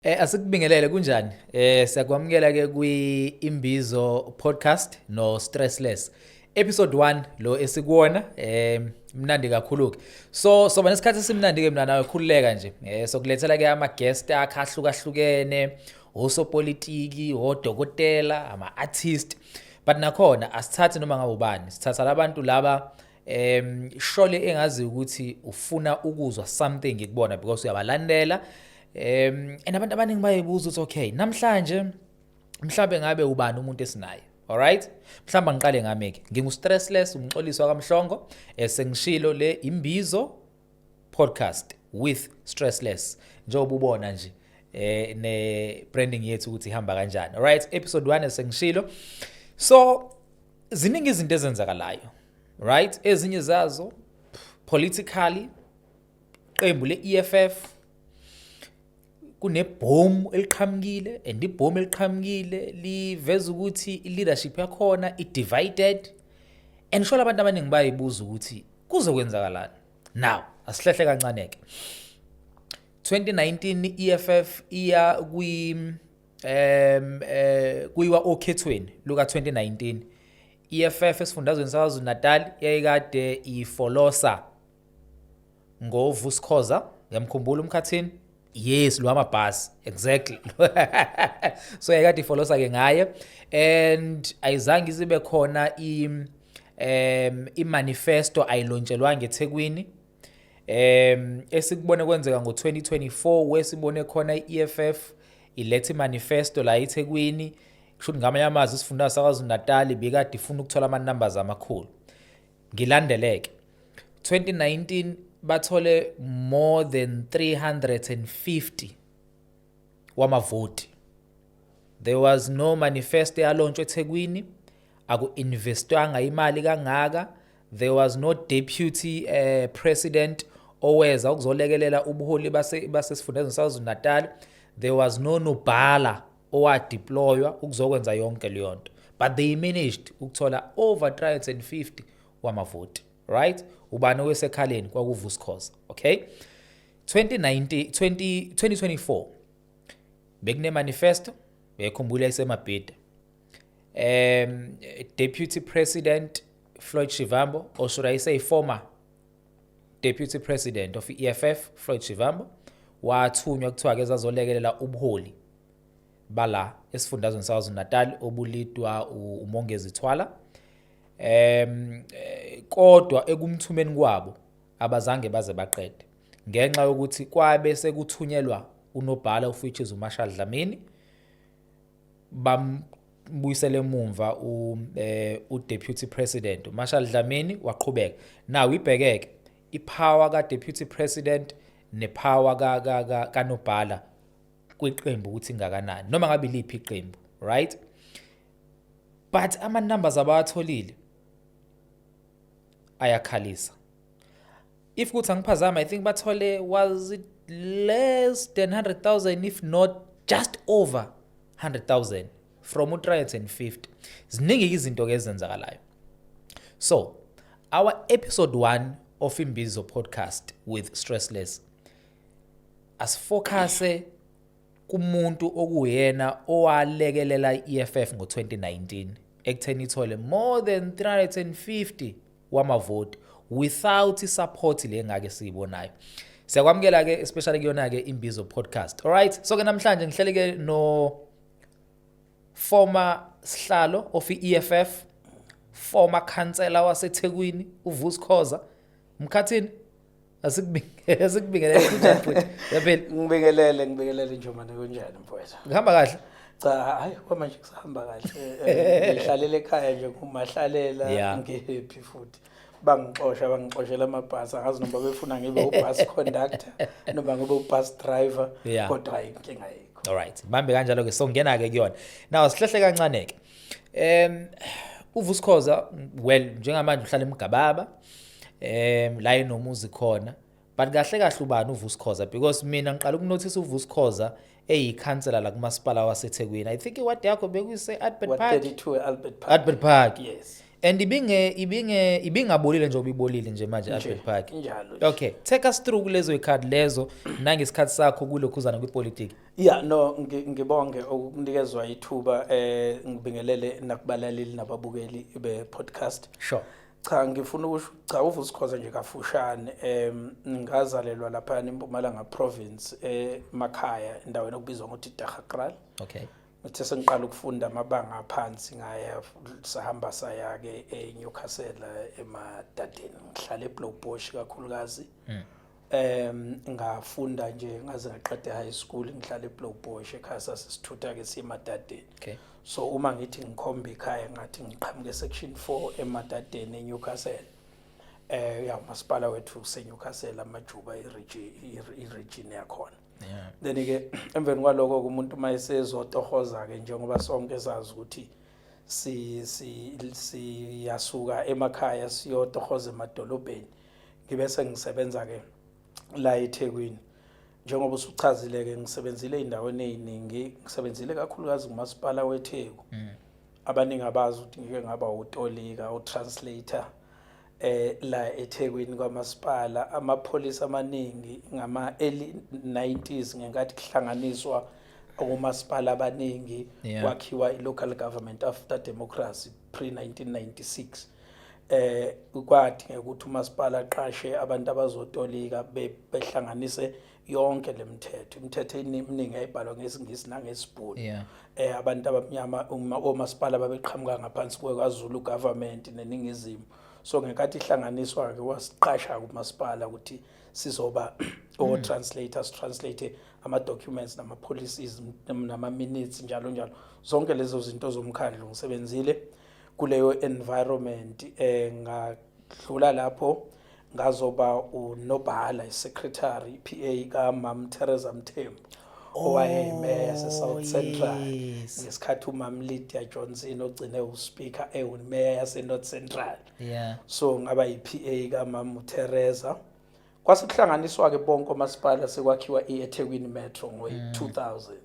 Asikubingelele, kunjani? Siyakwamukela ke kwi Imbizo Podcast no Stressless. Episode 1 lo esikuwona, mnandi kakhulu ke. So soba nesikhathi esimnandi ke mina nawe, khululeka nje. Sokulethela ke ama guest akhe ahlukahlukene, osopolitiki, odokotela, ama artist. But nakhona asithathi noma ngabe ubani, sithatha labantu laba shole engazi ukuthi ufuna ukuzwa something ngikubona because uyabalandela. And abantu abaningi bayibuza ukuthi, okay, namhlanje mhlambe ngabe ubani umuntu esinaye? Alright, mhlawumbe ngiqale ngami ke, ngingu Stressless, umxoliso kaMhlongo. Sengishilo, le Imbizo Podcast with Stressless, njengoba ubona nje ne branding yethu ukuthi ihamba kanjani. Alright, episode 1, sengishilo. So ziningi izinto ezenzakalayo, right? Ezinye zazo politically, qembu le-EFF kunebhomu eliqhamukile, and ibhomu eliqhamukile liveza ukuthi i-leadership yakhona i-divided, and sho abantu abaningi bayibuza ukuthi kuzokwenzakalani. Now asihlehle kancane ke. 2019 EFF iya kwi kuyiwa okhethweni luka 2019. EFF esifundazweni saKwaZulu Natal yayikade ifolosa ngoVusi Khoza, ngiyamkhumbula umkhathini, yes, lo amabhasi, exactly. So yayikade ifolosa ke ngaye and ayizange izibe khona i i-manifesto, ayilontshelwanga eThekwini. Esikubone kwenzeka ngo-2024, wesibone khona i-EFF iletha i-manifesto la eThekwini, kusho ukuthi ngamanye amazwi isifundazwe saKwaZulu Natal bikade ifuna ukuthola ama-numbers amakhulu. Ngilandeleke, 2019 bathole more than 350 wamavoti. There was no manifesto yalontshwa eThekwini, aku-investwanga imali kangaka. There was no deputy president oweza ukuzolekelela ubuholi basesifundazweni saKwaZulu Natal. There was no nobhala owadeploywa ukuzokwenza yonke leyo nto, but they managed ukuthola over 350 wamavoti, right? Ubani owesekhaleni? KwakuVusi Khoza. Okay, 2019 20 2024 bekune manifesto, uyayikhumbula, isemabhida. Deputy President Floyd Shivambu, or should I say former Deputy President of EFF Floyd Shivambu, wathunywa, kuthiwa ke zazolekelela ubuholi bala esifundazweni saKwaZulu Natal obulidwa uMongezi Thwala. Kodwa ekumthumeni kwabo abazange baze baqede ngenxa yokuthi kwabe sekuthunyelwa unobhala, which is uMarshall Dlamini. Bambuyisele emumva u deputy president uMarshall Dlamini, waqhubeka. Now ibhekeke ipower ka deputy president nepower ka kanobhala kwiqembu ukuthi ingakanani, noma ngabe liphi iqembu, right? But ama numbers abawatholile ayakhalisa. If kuthi angiphazama, I think bathole, was it less than 100,000, if not just over 100,000 from u-350. Ziningi izinto ke ezenzakalayo. So our episode 1 of Imbizo Podcast with Stressless, asifocuse kumuntu okuyena owalekelela i-EFF ngo-2019 ekutheni ithole more than 350 wamavoti without isupport le ngake siyibonayo. Siyakwamukela ke, especially kuyona ke Imbizo Podcast. Alright, so ke namhlanje ngihlele ke no former sihlalo of i-EFF, former councillor waseThekwini, uVusi Khoza. Mkhathini, asikubingelele, kunjani futhi? Yaphela. Ngibingelele, ngibingelele Njomane, kunjani mfowethu? Kuhamba kahle. Cha, hayi, kwamanje kusahamba kahle. Ngihlalele ekhaya nje kumahlalela, ngihappy futhi. Bangixosha, bangixoshela amabhasi, angazi noma befuna ngibe ubus conductor noma ngibe ubus driver, kodwa hayi, inkinga ayikho. Alright, bambe kanjalo ke, songena ke kuyona. Now sihlehle kancane ke. UVusi Khoza, well, njengamanje uhlala eMgababa. La enomuzi khona. But kahle kahle ubani uVusi Khoza? Because mina ngiqala ukunotice uVusi Khoza eyikhansela la kumasipala waseThekwini. I think iward yakho bekuyise Albert Ward Park. 32 Albert Park. Albert Park. Yes. And ibingabolile nje, obibolile nje manje Nje, Albert Park. Njalo nje. Okay, take us through kulezo ikhadi lezo nangesikhathi sakho kulokhuzana kwipolitiki. Yeah, no, ngibonge ukunikezwa ithuba, ngibingelele nakubalaleli nababukeli be podcast. Cha, ngifuna ukusho, cha, uVusi Khoza nje kafushane, ngazalelwa lapha eMpumalanga province, emakhaya, endaweni okubizwa ngokuthi Daggakraal. Ngithe sengiqala ukufunda amabanga aphansi, ngaya, sahamba saya ke eNewcastle, eMadadeni, ngihlala eBloubosch kakhulukazi. Ngafunda nje ngaze ngaqeda high school ngihlala eBloubosch. Ekhaya sasisithutha ke siyeMadadeni. So uma ngithi ngikhomba ikhaya, ngathi ngiqhamuke section 4 eMadadeni, eNewcastle. Ya, umasipala wethu useNewcastle, Amajuba, i-region yakhona. Then ke emveni kwaloko umuntu mayesezotohoza ke, njengoba sonke sazi ukuthi si si siyasuka emakhaya siyotohoza emadolobheni, ngibe sengisebenza ke la eThekwini. Njengoba usuchazile ke, ngisebenzile ey'ndaweni ey'ningi, ngisebenzile kakhulukazi kumasipala weTheku. Abaningi abazi ukuthi ngike ngaba utolika, utranslator la eThekwini kwamasipala. Ama-policy amaningi ngama early 90s, ngenkathi kuhlanganiswa okumasipala abaningi, kwakhiwa i-local government after democracy, pre 1996, kwadingeka ukuthi umasipala aqashe abantu abazotolika, behlanganise yonke lemithetho. Imithetho eminingi yayibhalwa ngesiNgisi nangesibhunu. Abantu abamnyama, uma omasipala babeqhamuka ngaphansi kweKwaZulu government neningizimu. So ngenkathi ihlanganiswa ke, wasiqasha kumasipala ukuthi sizoba o translators, translate ama documents nama policies nama minutes, njalo njalo, zonke lezo zinto zomkhandlu. Ngisebenzile kuleyo environment. Ngadlula lapho, ngazoba unobhala, isecretary, PA kaMam Theresa Mthembu, owayeyimeya yase-South Central ngesikhathi uMam Lydia Johnson, ogcine uspeaker, ewumeya yase-North Central. So ngaba yi-PA kaMam Theresa. Kwase kuhlanganiswa-ke bonke omasipala, sekwakhiwa i-eThekwini Metro ngo-2000.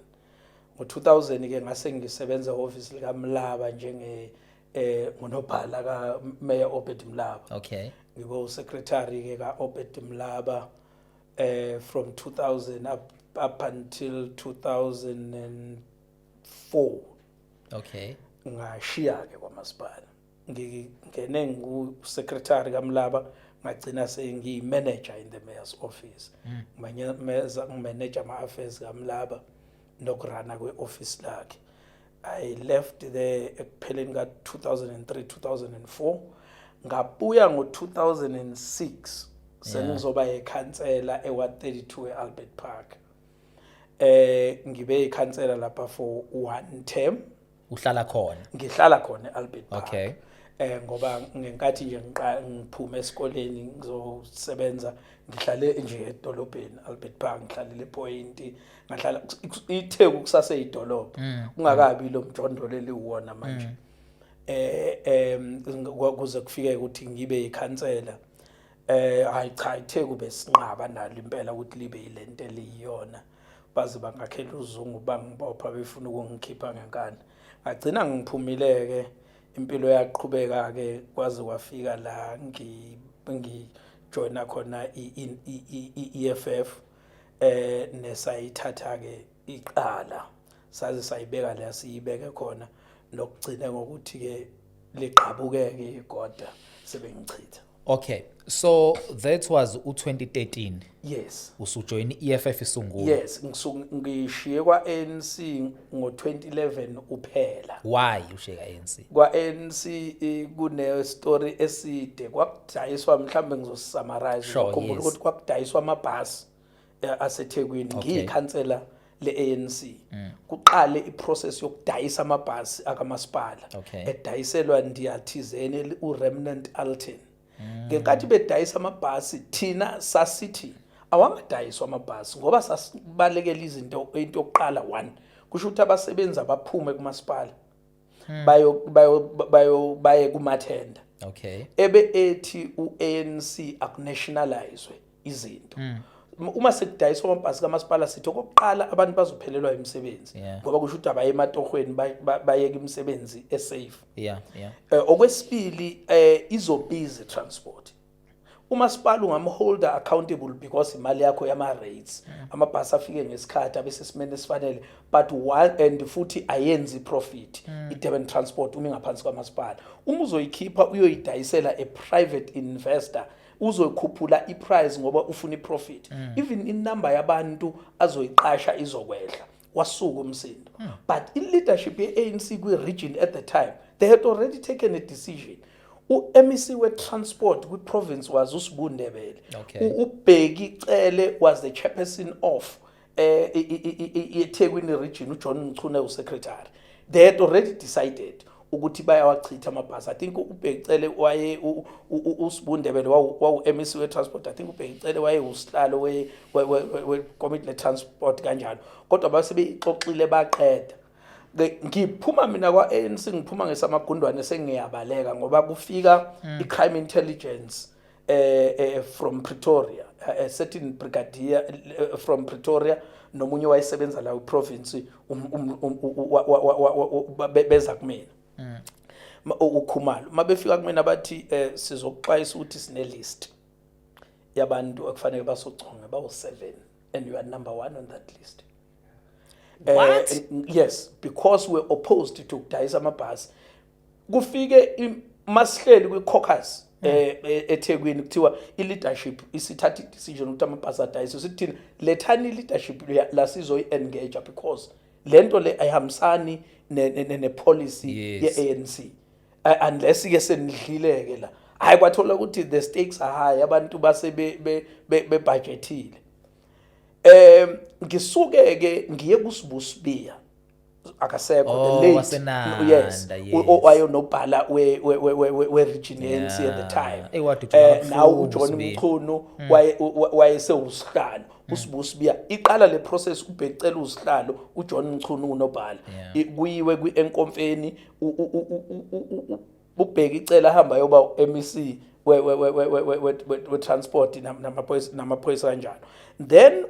Ngo-2000 ke ngase ngisebenza ehhovisi likaMlaba njenge ngunobhala kaMayor Obed Mlaba. Ngibe usecretary ke ka-Obed Mlaba from 2000 up until 2004. Ngashiya ke kwamasipala, ngingene ngu-secretary kaMlaba, ngagcina sengiyi-manager in the mayor's office. Ngimanage ama-affairs kaMlaba nokurana kwe-office lakhe. I left there ekupheleni ka-2003, 2004. Ngabuya ngo-2006, sengizoba yikhansela eWard 32 e-Albert Park. Ngibe yikhansela lapha for one term. Uhlala khona? Ngihlala khona e-Albert Park. Ngoba ngenkathi nje ngiphuma esikoleni ngizosebenza, ngihlale nje edolobheni Albert Park, ngihlalele ePoint, ngahlala iTheku kusaseyidolobha, kungakabi lo mjondolo eliwona manje. Kuze kufike ukuthi ngibe yikhansela, hayi cha, iTheku besinqaba nalo impela ukuthi libe yilento eliyiyona. Baze bangakhela uzungu, bangibopha befuna ukungikhipha ngenkani. Ngagcina ngiphumile ke, impilo yaqhubeka ke kwaze kwafika la ngijoina khona i-EFF, nesayithatha ke iqala, saze sayibeka la siyibeke khona, nokugcina ngokuthi ke liqhabukeke igoda, sebengichitha. Okay, so that was u2013? Yes. Usujoin i-EFF isungula? Yes, ngisuke ngishiye kwa-ANC ngo-2011 uphela. Why ushiye ka-ANC? Kwa-ANC kune story eside. Kwakudayiswa, mhlambe ngizosisummarize. Ngikhumbula ukuthi kwakudayiswa amabhasi aseThekwini. Ngiyikhansela le-ANC, kuqale iprocess yokudayisa amabhasi akamasipala, edayiselwa ndiyathizeni, uRemnant Alton. Ngenkathi bedayisa amabhasi, thina sasithi awangadayiswa amabhasi, ngoba sasibalekela izinto. Into yokuqala, one, kusho ukuthi abasebenzi abaphume kumasipala bayo baye kumathenda, ebe ethi uANC akunationalizwe izinto. Uma sekudayiswa amabhasi kamasipala, sithi okokuqala abantu bazophelelwa imisebenzi, ngoba kusho ukuthi abaye ematohweni, bayeke imisebenzi esafe. Okwesibili, izobiza transport. Umasipala ungamholder accountable because imali yakho yama rates, amabhasi afike ngesikhathi, abe sesimeni esifanele, but one and futhi ayenzi profit iDurban Transport uma ingaphansi kwamasipala. Uma uzoyikhipha uyoyidayisela a private investor, uzoyikhuphula iprice ngoba ufuna iprofit. Even inumber yabantu azoyiqasha izokwehla. Wasuka umsindo, but i-leadership ye-ANC kwi-region at the time, they had already taken a decision. U-MEC we-transport kwi-province was uSibu Ndebele. UBheki Cele was the chairperson of eThekwini region, uJohn Mchunu usecretary. They had already decided ukuthi bayawachitha amabhasi. I think uBheki Cele waye uSibu Ndebele wawu MEC we-transport. I think uBheki Cele waye usihlalo we committee le-transport kanjalo, kodwa base beyixoxile baqeda. Ngiphuma mina kwa-ANC, ngiphuma ngesamagundwane, sengiyabaleka ngoba kufika i-crime intelligence from Pretoria, a certain brigadier from Pretoria nomunye wayesebenza la province, beza kumina. UKhumalo, mabefika kumina bathi, "Sizokuxwayisa ukuthi sine list yabantu ekufanele basoconge bawu7 and you are number 1 on that list." What? Yes, because we're opposed to kudayisa amabhasi. Kufike masihleli kwi-caucus eThekwini, kuthiwa i-leadership isithatha i-decision ukuthi amabhasi adayiswe. Sithi thina, "Lethani i-leadership la sizoyi-engage, because lento le ayihambisani ne-policy ye-ANC, unless ke senidlile-ke la." Hayi, kwathola ukuthi the stakes are high, abantu base bebudgethile. Ngisuke ke ngiye kuSibu Sibiya, akasekho, the late waseNanda, yes, owayonobhala we region ANC at the time. Eh, wadutshulwa Nawo kabuhlungu uJohn uSibiya. Mchunu wayesewusihlalo, uSibu Sibiya iqala le process, uBheki Cele usihlalo, uJohn Mchunu unobhala. Kuyiwe kwi-enkomfeni, uBheki Cele hamba yoba MEC we transport namaphoyisa kanjalo. Then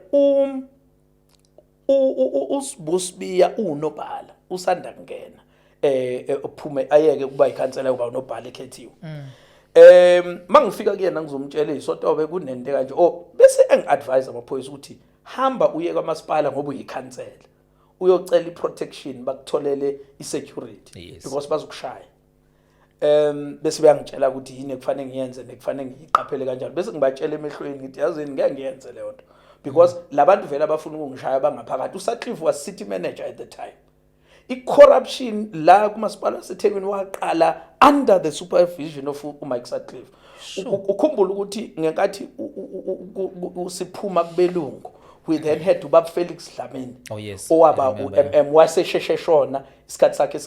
uSibu Sibiya unobhala usanda kungena, uphume ayeke kuba ikhansela, kuba unobhala ekhethiwe. Mangifika kuyena ngizomtshela isotobe kunento kanje, oh, bese engiadvise amaphoyisa ukuthi hamba uye kwamasipala ngoba uyikhansela, uyocela iprotection, bakutholele isecurity because bazokushaya. Bese bayangitshela ukuthi yini ekufanele ngiyenze nekufanele ngiyiqaphele kanjalo. Bese ngibatshela emehlweni ngithi, "Yazini, ngeke ngiyenze leyo nto because labantu vele abafuna ukungishaya bangaphakathi." USutcliffe was city manager at the time. I-corruption la kumasipala waseThekwini waqala under the supervision of uMike Sutcliffe. Ukhumbule ukuthi ngenkathi siphuma kubelungu, we then had ubaba Felix Dlamini Oh, yes, owaba I remember. u-MM, wasesheshe shona isikhathi sakhe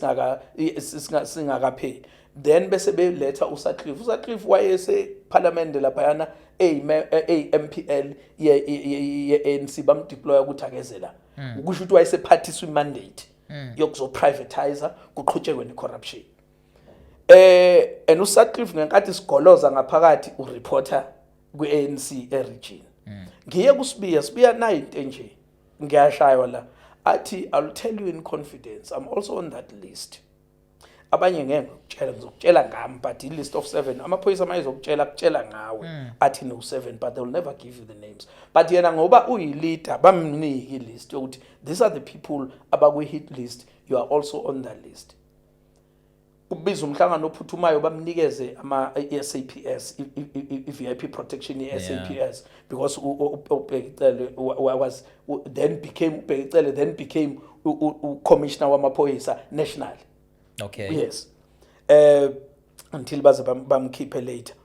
singakapheli. Then bese beletha uSutcliffe. USutcliffe wayese parliament laphayana, eyi-MPL ye-ANC, bamdeploya ukuthi akeze la. Ukusho ukuthi wayesephathiswa imandate yokuzoprivatize, kuqhutshekwe ne-corruption. And uSutcliffe, ngenkathi sigoloza ngaphakathi, ureporter kwi-ANC e-region. Ngiye kuSibiya, "Sibiya, nayi into nje, ngiyashaywa la." Athi, "I'll tell you in confidence, I'm also on that list. Abanye ngeke ngikutshela, ngizokutshela ngami, but i-list of seven, amaphoyisa uma ezokutshela, kutshela ngawe, athi no seven, but they will never give you the names." But yena ngoba uyi-leader, bamnika i-list yokuthi these are the people abakwi-hit list, you are also on the list. Kubiza umhlangano ophuthumayo, bamnikeze ama-SAPS, i-VIP protection ye-SAPS, because uBheki Cele was then became, uBheki Cele then became u-commissioner wamaphoyisa national. Yes, until baze bamkhiphe later,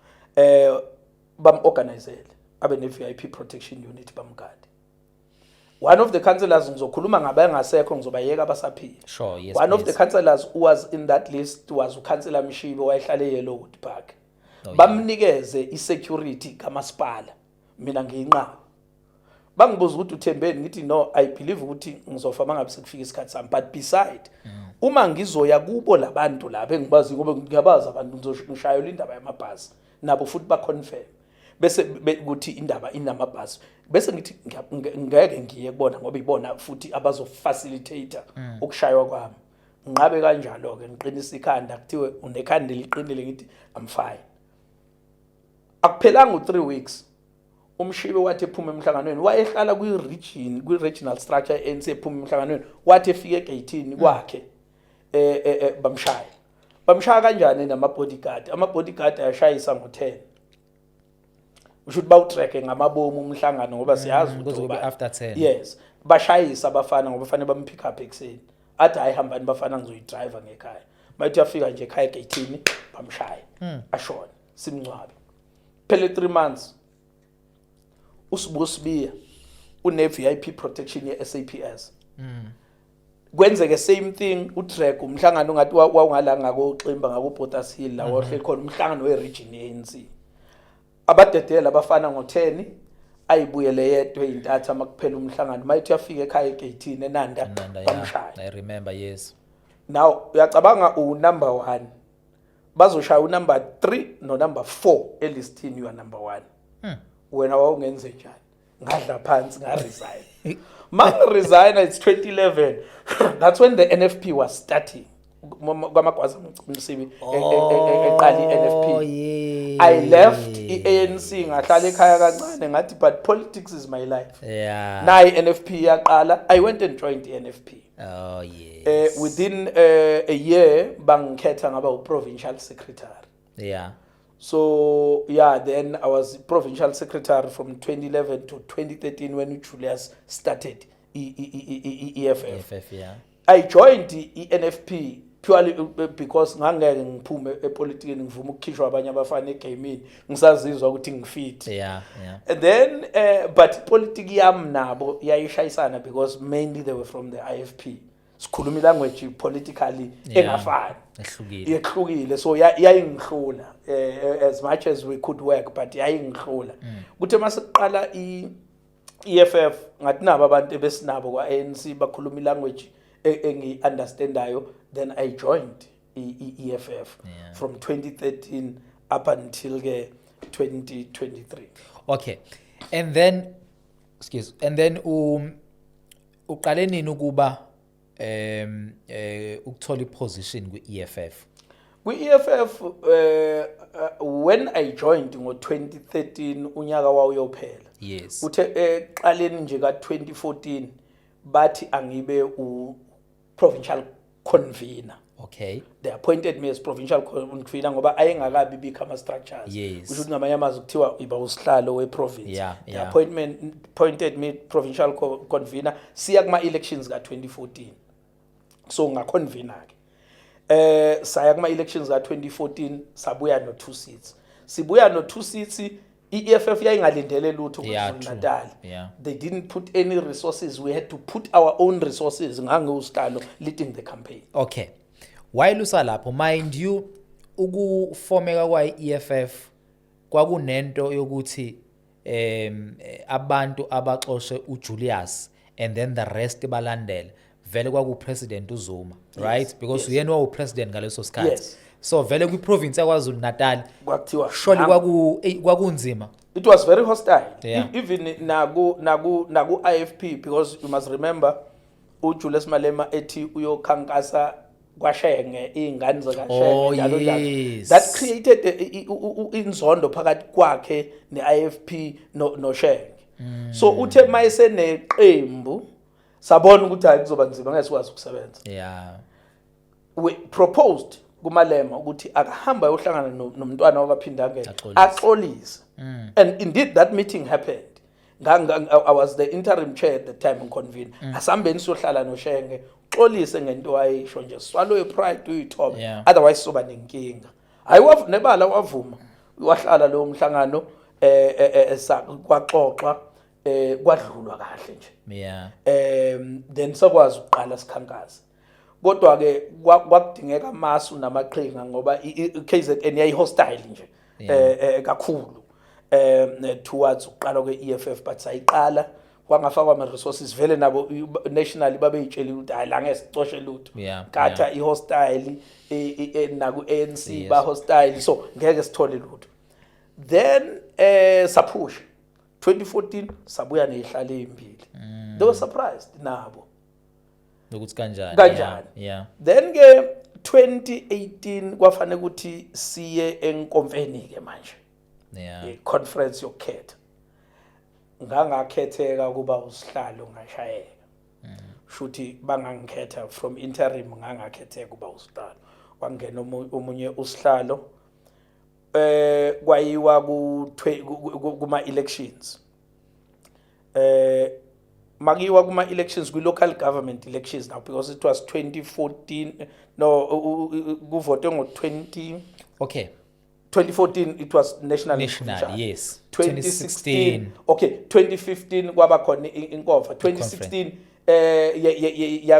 bamorganizele abe ne-VIP protection unit, bamgade. One of the councillors, ngizokhuluma ngabangasekho, ngizobayeka abasaphila. Sure, yes, One of the please. councillors who was in that list was uCouncillor Mshibe, wayehlale eYellowwood Park. Bamnikeze isecurity kamasipala, mina ngiyinqaba. Bangibuza ukuthi uthembeni, ngithi, "No, I believe ukuthi ngizofa mangabe sekufika isikhathi sami, but beside uma ngizoya kubo labantu laba engibazi, ngoba ngiyabazi abantu, ngishayela indaba yamabhasi nabo futhi baconfirm." Bese kuthi indaba inamabhasi, bese ngithi ngeke ngiye kubona ngoba ibona futhi abazo-facilitate ukushaywa kwami. Nqabe kanjalo ke, ngiqinisa ikhanda, kuthiwe unekhanda eliqinile, ngithi I'm fine. Akuphelanga u3 weeks, uMshibe wathi ephuma emhlanganweni, wayehlala kwi-region, kwi-regional structure ye-ANC, ephuma emhlanganweni, wathi efika egeyithini kwakhe, bamshaya. Bamshaya kanjani? Nama-bodyguard. Ama-bodyguard ayashayisa ngo-10, usho ukuthi bawutreke ngamabomu umhlangano ngoba siyazi ukuthi Kuze kube ubani. After 10. Yes, bashayisa abafana ngoba fanele bampick up ekuseni. Athi, "Hayi, hambani bafana, ngizoyidrive ngekhaya." Mayithi uyafika nje ekhaya egeyithini, bamshaya, ashone, simngcwabe. Phele 3 months, uSibu Sibiya une VIP protection ye SAPS. Kwenzeke same thing, udrag umhlangano ngathi wawungala ngakoXimba, ngako Hill, la wahleli khona umhlangano we-region ye-ANC. Abadedela abafana ngo-10, ayibuyele yedwa ey'ntatha makuphela umhlangano. Mayithi uyafika ekhaya egeyithini eNanda, Nanda, yeah. bamshaya. I remember, yes. Now uyacabanga, unumber 1 bazoshaya unumber 3 no number 4 elistini, you are number 1. Wena wawungenze njani? Ngadla phansi, ngaresign. Mangiresign, it's 2011, that's when the NFP was starting, kwaMagwaza Msibi eqala i-NFP. I left i-ANC, ngahlala ekhaya kancane, ngathi but politics is my life. Nayi i-NFP yaqala, I went and joined i-NFP. Within a year bangikhetha ngaba u-provincial secretary. So yeah, then I was provincial secretary from 2011 to 2013 when Julius started EFF. EFF, yeah. I joined i-NFP purely because ngangeke ngiphume epolitikini ngivuma ukukhishwa abanye abafana egamini, ngisazizwa ukuthi ngifit. And then but politiki yami nabo yayishayisana because mainly they were from the IFP, sikhuluma ilanguage politically engafani. Ehlukile. Yehlukile, so yayingihlula, as much as we could work, but yayingihlula. Kuthe masiqala i EFF, ngathi nabo abantu ebesinabo kwa ANC bakhuluma ilanguage engi-understandayo, then I joined i-EFF from 2013 up until ke 2023. Okay. And then, excuse, and then uqale nini ukuba ukuthola iposition kwi-EFF? Kwi-EFF, when I joined ngo-2013, unyaka wawuyophela. Uthe eqaleni nje ka-2014 bathi angibe u provincial convener. They appointed me as provincial convener ngoba ayengakabi bikho ama structures. Kusho ukuthi ngamanye amazwi kuthiwa iba usihlalo we-province. They appointed me provincial convener, siya kuma elections ka-2014, so ngaconvener ke. Saya kuma elections ka-2014, sabuya no 2 seats. Sibuya no 2 seats, i-EFF yayingalindele lutho KwaZulu Natal. They didn't put any resources, we had to put our own resources. Ngangiwusihlalo leading the campaign. Okay. While usalapho, mind you, ukufomeka kwayi-EFF kwakunento yokuthi abantu abaxoshe uJulius and then the rest balandela, vele kwaku President uZuma, right? Because uyena wawu president ngaleso sikhathi. So vele kwi province yaKwaZulu Natal Kwakuthiwa surely kwakunzima. It was very hostile. Even naku IFP, because you must remember uJulius Malema ethi uyokhankasa kwaShenge, izingane zakaShenge, njalo njalo. That created inzondo phakathi kwakhe ne-IFP no noShenge. So uthe mayeseneqembu, sabona ukuthi hayi, kuzoba nzima, ngeke sikwazi ukusebenza. We proposed kuMalema ukuthi akahamba ayohlangana nomntwana wakwaPhindangene. Axolise. Axolise. And indeed that meeting happened. I was the interim chair at the time, ngiconvene. Asambeni siyohlala noShenge, uxolise ngento ayisho nje, swallow your pride, uyithobe, otherwise soba nenkinga. Hayi, nebala wavuma, wahlala lowo mhlangano, kwaxoxwa, kwadlulwa kahle nje. Then sakwazi ukuqala sikhankasa, kodwa ke kwakudingeka amasu namaqhinga ngoba i-KZN yayi hostile nje kakhulu towards ukuqala kwe-EFF, but sayiqala, kwangafakwa ama resources. Vele nabo nationally babeyitshelile ukuthi hayi, la ngeke sicoshe lutho. Katha i-hostile, naku ANC ba hostile, so ngeke sithole lutho. Then Saphusha 2014, sabuya nezihlalo ezimbili. They were surprised nabo. Ukuthi kanjani? Kanjani? Then ke 2018 kwafanele ukuthi siye enkomfeni ke manje, i-conference yokukhetha. Ngangakhetheka kuba usihlalo, ngashayeka. Shuthi bangangikhetha from interim, ngangakhetheka kuba usihlalo, wangena omunye usihlalo. Kwayiwa kuma elections, makiwa kuma elections, kwi local government elections now, because it was 2014, no, kuvote ngo 20 2014 it was national. National. Njalo. 2016. 2016, okay, 2015 kwaba khona inkomfa, 2016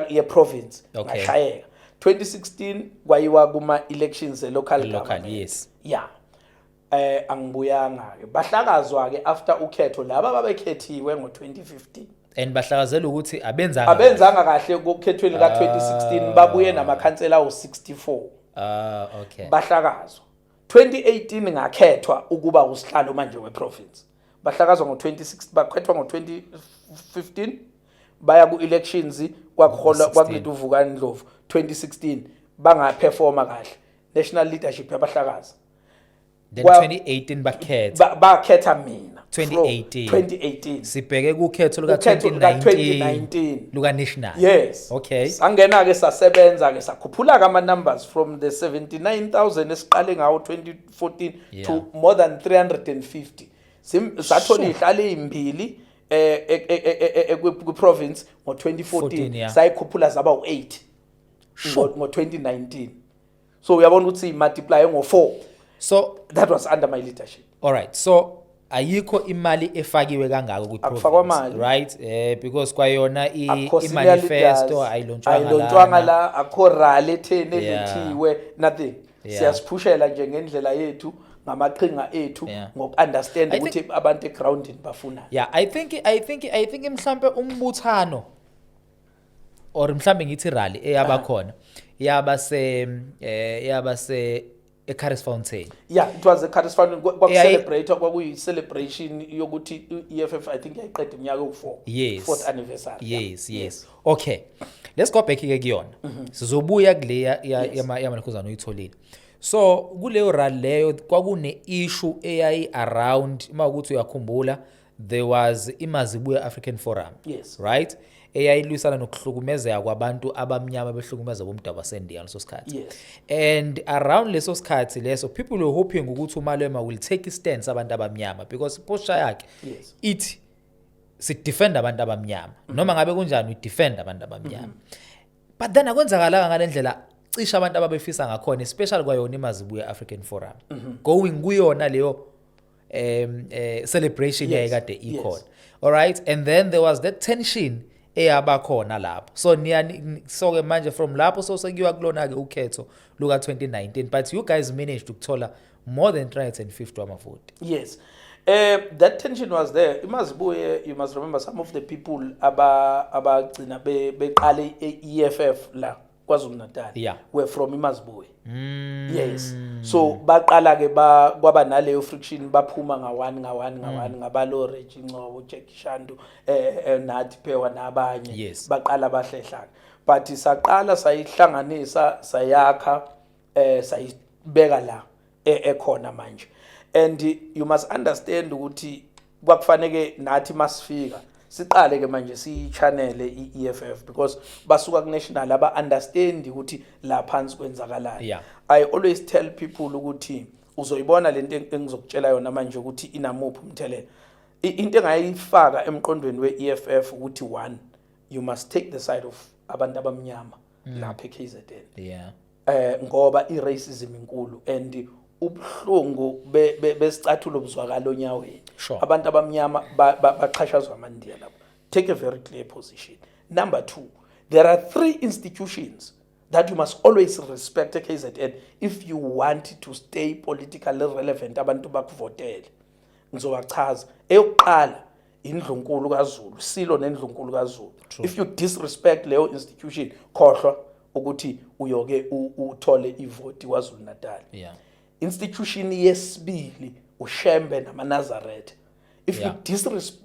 ye province. Ngashayeka 2016, kwayiwa kuma elections e local Local. government. Yeah, angibuyanga ke, bahlakazwa ke after ukhetho laba babekhethiwe ngo2015. And bahlakazela ukuthi abenzanga Abenzanga kahle kukhethweni ka2016, babuye namakhansela awu64. Bahlakazwa 2018, ngakhethwa ukuba usihlalo manje weprovince. Bahlakazwa ngo-26, bakhethwa ngo-2015, baya ku-elections, kwakuholwa 16. kwakuletha uVukani Ndlovu 2016, bangaperforma kahle, national leadership yabahlakaza. Then 2018 bakhetha Bakhetha mina. 2018. 2018. Sibheke kukhetho luka Ukhetho luka 2019. 2019. Luka national. Yes. Sangena ke, sasebenza ke, sakhuphula ke ama numbers from the 79,000 esiqale ngawo 2014 to more than 350. Sathola izihlalo ezimbili kwi province ngo2014. 14, yeah. Sayikhuphula zaba u8 ngo2019. So uyabona ukuthi multiply ngo4. So That was under my leadership. All right, so ayikho imali efakiwe kangako kwi Akufakwa province, mali. right? Because kwayona Akukho senior i-manifesto leaders, ayilontshwanga ayilontshwanga lana. la, akho rally etheni elethiwe, nothing. Siyasiphushela nje ngendlela yethu, ngamaqhinga ethu, ngoku-understand ukuthi abantu egroundini bafuna. Yeah, I think mhlambe umbuthano or mhlambe ngithi rally eyaba khona yaba se eCurries Fountain. Yeah, it was a Curries Fountain. Kwaku-celebrate, kwakuyi-celebration yokuthi i-EFF, I think, yayiqeda iminyaka ewu-4, fourth anniversary. Yes, okay, let's go back ke kuyona. Sizobuya kuleya yamalokhuzana oyitholile. So kuleyo rally leyo kwakune issue eyayi around, uma ukuthi uyakhumbula, there was iMazibuye African Forum, right, eyayilwisana nokuhlukumezeka kwabantu abamnyama behlukumeza bomdabu waseNdiya ngaleso sikhathi. And around leso sikhathi leso, people were hoping ukuthi uMalema will take a stance abantu abamnyama, because posture yakhe ithi sidefend abantu abamnyama, noma ngabe kunjani we defend abantu abamnyama. But then akwenzakalanga ngalendlela cishe abantu ababefisa ngakhona, especially kwayona iMazibuye African Forum going kuyona leyo celebration yayikade ikhona. All right, and then there was that tension eyabakhona lapho. So niya so ke manje from lapho so sekuyiwa kulona ke ukhetho luka 2019, but you guys managed ukuthola more than 350 wamavoti. Yes. That tension was there. Imazibuye, you must remember some of the people abagcina beqale i-EFF la KwaZulu Natal were from Imazibuye. Yes. So baqala ke ba kwaba naleyo friction, baphuma nga-one nga-one nga-one, ngabalo Reggie Ngcobo, Jack Shandu, Nathi Phewa nabanye. Baqala bahlehla. But saqala sayihlanganisa, sayakha, sayibeka la ekhona manje. And you must understand ukuthi kwakufaneke nathi masifika siqale ke manje siyi-channel i-EFF, because basuka ku-national, aba understand ukuthi la phansi kwenzakalani. I always tell people ukuthi uzoyibona lento engizokutshela yona manje ukuthi inamuphi umthelela. Into engayifaka emqondweni we-EFF ukuthi, one, you must take the side of abantu abamnyama lapha eKZN, ngoba i-racism inkulu and ubuhlungu besicathulo buzwakala onyaweni. Abantu abamnyama baxhashazwa amaNdiya lapho. Take a very clear position. Number two, there are three institutions that you must always respect e-KZN if you want to stay politically relevant, abantu bakuvotele. Ngizobachaza. Eyokuqala, indlunkulu kaZulu, silo nendlunkulu kaZulu. If you disrespect leyo institution, khohlwa ukuthi uyoke uthole ivoti KwaZulu Natal. Institution yesibili, uShembe namaNazaretha. If you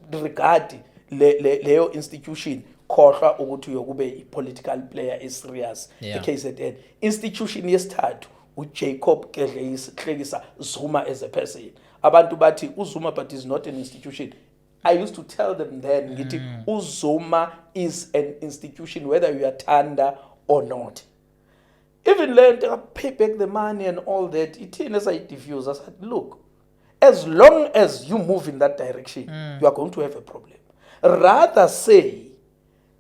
disregard leyo institution, khohlwa ukuthi uyokube i-political player e-serious e-KZN. Institution yesithathu uJacob Gedleyihlekisa Zuma as a person. Abantu bathi uZuma, but is not an institution. I used to tell them then, ngithi uZuma is an institution whether uyathanda or not. Even le nto pay back the money and all that, ithini esayi-diffuse, sathi, "Look, as long as you move in that direction, you are going to have a problem. Rather say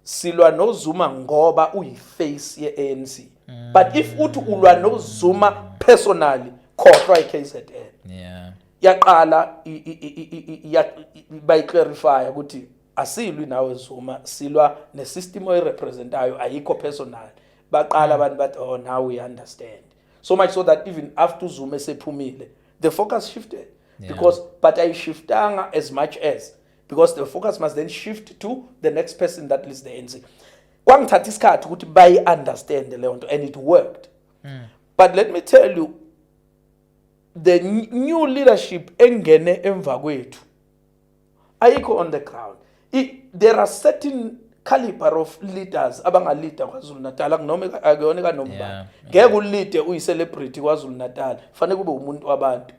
silwa noZuma ngoba uyi-face ye-ANC, but if uthi ulwa noZuma personally, khohlwa i-KZN." Yaqala bayi-clarify ukuthi asilwi nawe Zuma, silwa ne-system oyi-representayo, ayikho personal. Baqala abantu bathi, "Oh, now we understand." So much so that even after uZuma esephumile, the focus shifted, because, but ayishiftanga as much as, because the focus must then shift to the next person that leads the ANC. Kwangithatha isikhathi ukuthi bayi-understand leyo nto, and it worked. But let me tell you, the new leadership engene emva kwethu ayikho on the ground. There are certain caliber of leaders abanga-leada KwaZulu Natal, akunoma akuyona kanomba. Ngeke u-leade uyi-celebrity KwaZulu Natal, fanele kube umuntu wabantu.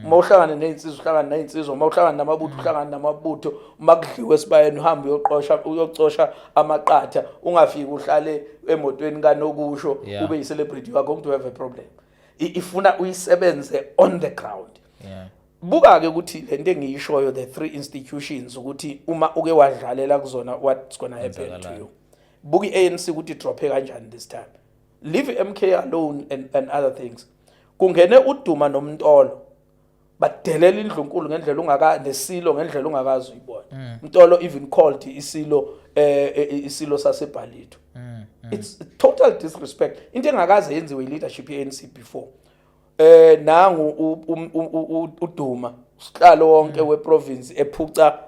Uma uhlangane nezinsizwa, uhlangane nezinsizwa. Uma uhlangane namabutho, uhlangane namabutho. Uma kudliwe esibayeni, uhambe uyoqosha, uyocosha amaqatha. Ungafiki uhlale emotweni kanokusho ube yi-celebrity, you are going to have a problem. Ifuna uyisebenze on the ground. Buka ke ukuthi lento engiyishoyo, the three institutions, ukuthi uma uke wadlalela kuzona, what's gonna happen to Kwenzakalani. you. Buka i-ANC ukuthi i-drophe kanjani this time. Leave i-MK alone and other things. Kungene uDuma noMtolo, badelela indlunkulu ngendlela ungaka, nesilo ngendlela ungakazi uyibona. Mtolo even called isilo isilo saseBhalitho. It's total disrespect, into engakaze yenziwe i-leadership ye-ANC before. Nangu uDuma, usihlalo wonke we-province, ephuca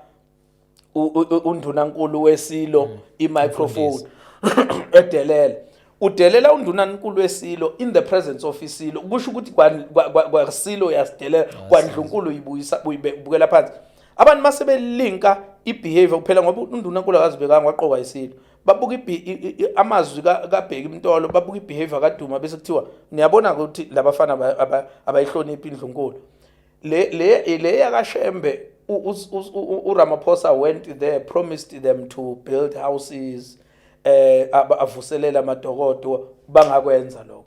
undunankulu wesilo i-microphone, edelela, udelela undunankulu wesilo in the presence of isilo. Kusho ukuthi kwasilo yasidelela, kwandlunkulu uyibuyisa, uyibukela phansi. Abantu mase belinka i-behavior kuphela, ngoba undunankulu akazibekanga, waqokwa isilo. Babuka amazwi kaBheki Mtolo, babuka i-behavior kaDuma, bese kuthiwa, "Niyabona ukuthi labafana abayihloniphi indlunkulu." Le yakaShembe, uRamaphosa went there, promised them to build houses, avuselela amadokodo. Bangakwenza lokho.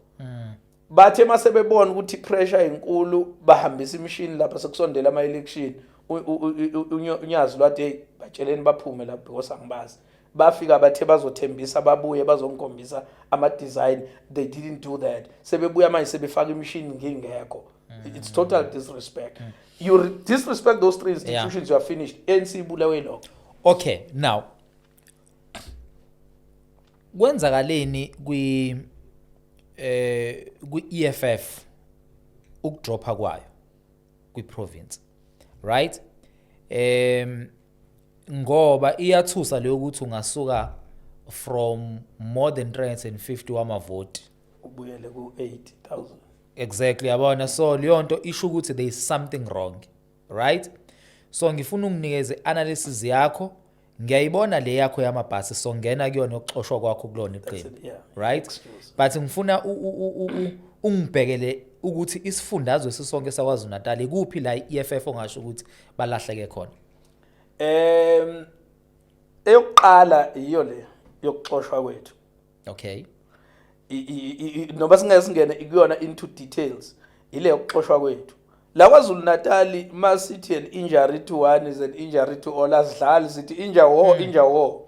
Bathe mase bebona ukuthi pressure inkulu, bahambisa imishini lapha sekusondela ama election. Unyazi lwathi, "Hey, batsheleni baphume lapha because angibazi." Bafika bathe bazothembisa, babuye bazongikhombisa ama design. They didn't do that. Sebebuya manje sebefaka imishini ngingekho. It's total disrespect. You disrespect those three institutions, you are finished. ANC ibulawe lokho. Okay, now kwenzakaleni kwi EFF, ukudropha kwayo kwi province, right? Ngoba iyathusa leyo ukuthi ungasuka from more than 350 wamavoti ubuyele ku 8000. Exactly, yabona. So leyo nto isho ukuthi there is something wrong, right? So ngifuna unginikeze analysis yakho. Ngiyayibona le yakho yamabhasi, so ngena kuyona ukuxoshwa kwakho kulona iqembu, It, yeah. right? Excuse. But ngifuna ungibhekele ukuthi isifundazwe sisonke saKwaZulu Natal, ikuphi la i-EFF ongasho ukuthi balahleke khona? Eyokuqala iyo le yokuxoshwa kwethu. Noma singeke singene kuyona into details, ile yokuxoshwa kwethu la KwaZulu Natal. Masithi an injury to one is an injury to all, asidlali. Sithi injure war, injure war,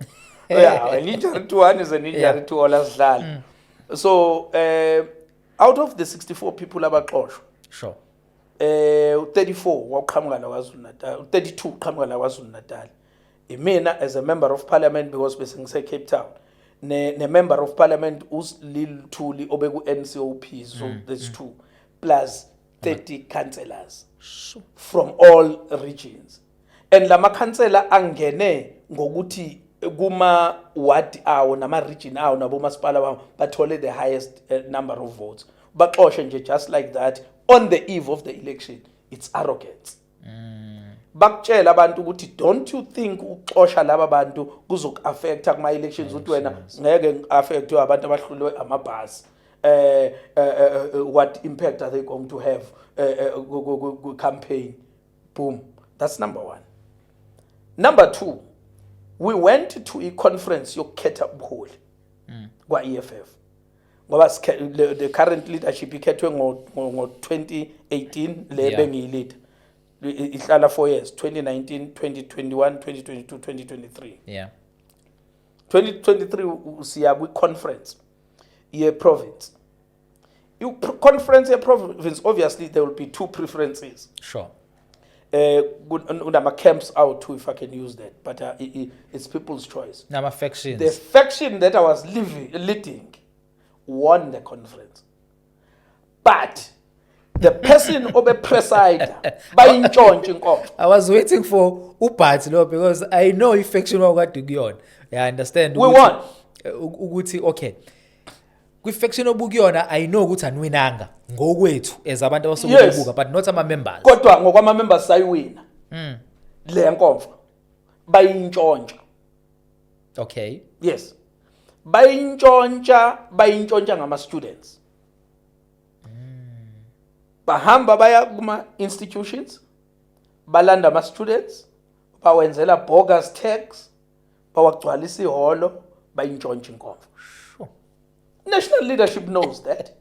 yeah, an injury to one is an injury to all, asidlali. So out of the 64 people abaxoshwa, 34 waqhamuka la KwaZulu Natal, 32 uqhamuka la KwaZulu Natal. Imina as a member of parliament, because bese ngise Cape Town, ne member of parliament uSlil Thuli obeku NCOP. So there's two plus 30 councillors from all regions, and lama councillor angene ngokuthi kuma ward awo nama region awo nabo masipala bawo bathole the highest number of votes. Baxoshe nje just like that on the eve of the election. It's arrogance. Bakutshela abantu ukuthi, "Don't you think ukuxosha laba bantu kuzoku-affecta kuma-elections?" Ukuthi wena ngeke ngi-affectwe abantu abahlulwe amabhasi. What impact are they going to have ku-campaign? Boom, that's number one. Number two, we went to i-conference yokukhetha ubuholi kwa-EFF, ngoba the current leadership ikhethwe ngo-2018. Le bengiyi-leader ihlala 4 years, 2019, 2021, 2022, 2023. 2023 siya kwi-conference ye-province. I-conference ye-province, obviously there will be two preferences. Kunama camps out too, if I can use that, but it's people's choice. Nama factions. The faction that I was leading won the conference, but the person obe-preside, bayintshontshe inkomfa. I was waiting for u-but lo, because I know i-faction wakade kuyona. Yeah, I understand. We won. Ukuthi okay. Kwi-faction obukuyona, I know ukuthi aniwinanga ngokwethu as abantu abasuke bebuka, but not ama members. Kodwa ngokwama-members sayiwina le nkomfa, bayintshontsha. Yes, bayintshontsha, bayintshontsha ngama-students. Bahamba baya kuma-institutions, balanda ama-students, bawenzela bogus tags, bawagcwalisa ihholo, bayintshontsha inkomfa. National leadership knows that.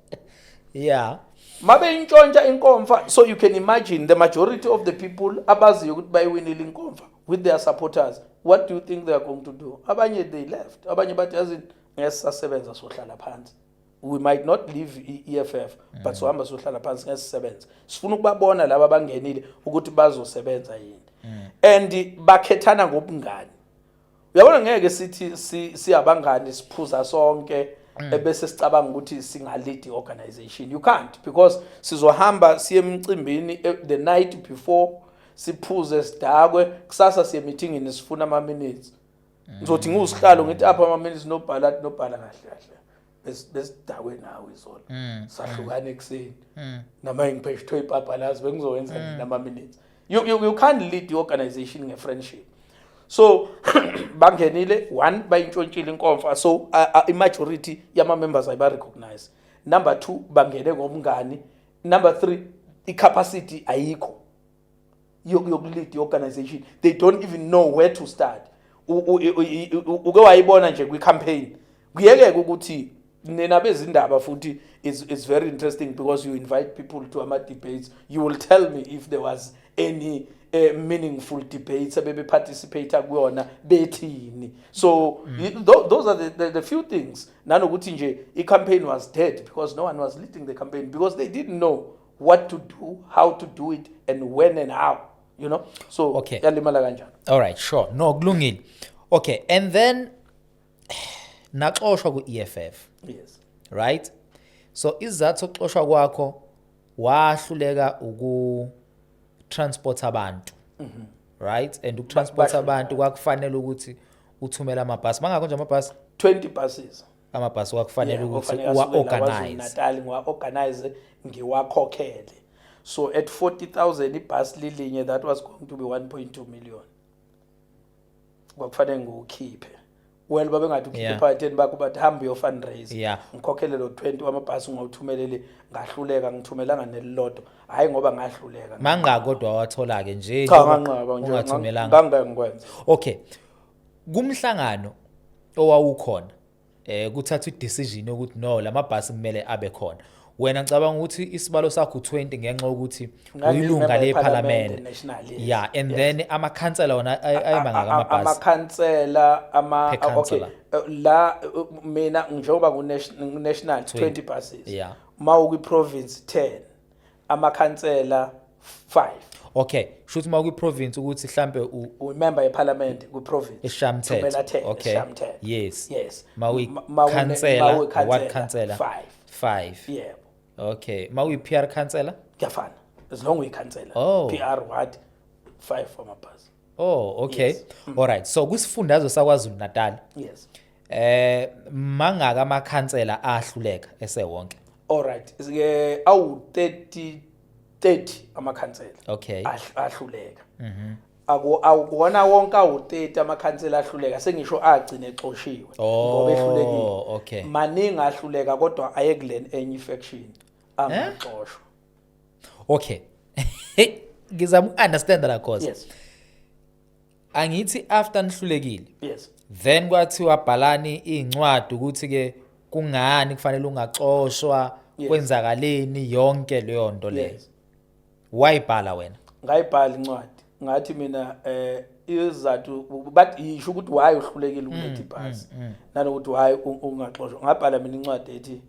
Mabe intshontsha inkomfa, so you can imagine the majority of the people abaziyo ukuthi bayiwinile inkomfa with their supporters, what do you think they are going to do? Abanye, they left. Abanye bathi, "Yazini, ngeke sisasebenza, sohlala phansi. We might not leave i-EFF, but sohamba sohlala phansi, ngeke sisebenze. Sifuna ukubabona laba abangenile ukuthi bazosebenza yini." And bakhethana ngobungani. Uyabona, ngeke sithi siyabangani, siphuza sonke, ebese sicabanga ukuthi singa-lead i-organization. You can't, because sizohamba siye emcimbini the night before, siphuze, sidakwe, kusasa siye meetingini, sifuna ama-minutes. Ngizothi ngiwusihlalo, ngithi apha ama-minutes, nobhala athi nobhala, "Kahle kahle besidakwe nawe izolo, sahlukana ekuseni, nama ngipheshwe ibhabhalazi, bengizowenza nini ama-minutes?" You can't lead the organization nge-friendship. So bangenile, one, bayintshontshile inkomfa, so i-majority yama-members ayiba-recognize. Number two, bangene ngomngani. Number three, i-capacity ayikho yoku-lead i-organization. They don't even know where to start. Uke wayibona nje kwi-campaign, kuyekeka ukuthi nina bezindaba futhi is very interesting because you invite people to ama-debates. You will tell me if there was any meaningful debates ebebe-participate kuyona, bethini. So those are the few things, nanokuthi nje i-campaign was dead because no one was leading the campaign, because they didn't know what to do, how to do it and when and how. So yalimala kanjalo. All right, sure, no, kulungile. Okay, and then naxoshwa ku-EFF? Yes. Right, so isizathu sokuxoshwa kwakho, wahluleka uku transport abantu, right? And uku-transport Bahluleka. abantu kwakufanele ukuthi uthumele amabhasi. Mangakho nje amabhasi? 20 buses. Amabhasi kwakufanele Yeah, ukuthi ofanele asuke la uwa-organize. KwaZulu-Natal, ngiwa-organize, ngiwakhokhele. So at 40,000 ibhasi lilinye, that was going to be 1.2 million kwakufanele ngiwukhiphe. Well, babengathi ukhiphe phakatheni bakho, bathi hamba uyo-fundraise, ngikhokhele lo 20 wamabhasi, ngiwuthumelele. Ngahluleka, ngithumelanga nelilodwa. Hhayi ngoba ngahluleka. Mangaka kodwa wathola-ke nje Cha, njengoba nganqaba nje. ungathumelanga. Ngangeke ngikwenze. Okay, kumhlangano owawukhona, kuthathwa i-decision yokuthi no, lamabhasi kumele abe khona. Wena ngicabanga ukuthi isibalo sakho u20 ngenxa yokuthi uyilunga Ngangiyimember lephalamende. yePhalamende national, yes. Yeah, and Yes. then amakhansela wona ayemangaka amabhasi? Amakhansela ama Per okay. councillor. La mina njengoba ngu-national, 20 buses. Ma ukwi-province 10, amakhansela 5. Okay, shuthi uma kwi-province ukuthi mhlambe Uyimember yeParliament kwi-province. Esishayamthetho. Thumela 10. Esishayamthetho. Yes. Ma Ma uyikhansela, ma ward councillor? 5. 5. Yebo. Okay, ma uyi-PR councillor? Kuyafana, as long uyikhansela. Oh. PR ward, 5 amabhasi. Oh, okay. Yes. All right, so kwisifundazwe saKwaZulu Natal, mangaka amakhansela ahluleka esewonke? All right, ke awu 32. 30 amakhansela ahluleka. Akuwona wonke awu-30 amakhansela ahluleka, sengisho agcine exoshiwe ngoba ehlulekile. Maningi ahluleka, kodwa aye kulena enye faction angaxoshwa. Okay, ngizama uku-understand la cause angithi after nihlulekile, then kwathiwa bhalani iy'ncwadi ukuthi ke kungani kufanele ungaxoshwa, kwenzakaleni, yonke leyo nto leyo. Wayibhala wena? Ngayibhala incwadi, ngathi mina izathu, but yisho ukuthi why uhlulekile ukuletha ibhasi nanokuthi why ungaxoshwa. Ngabhala mina incwadi ethi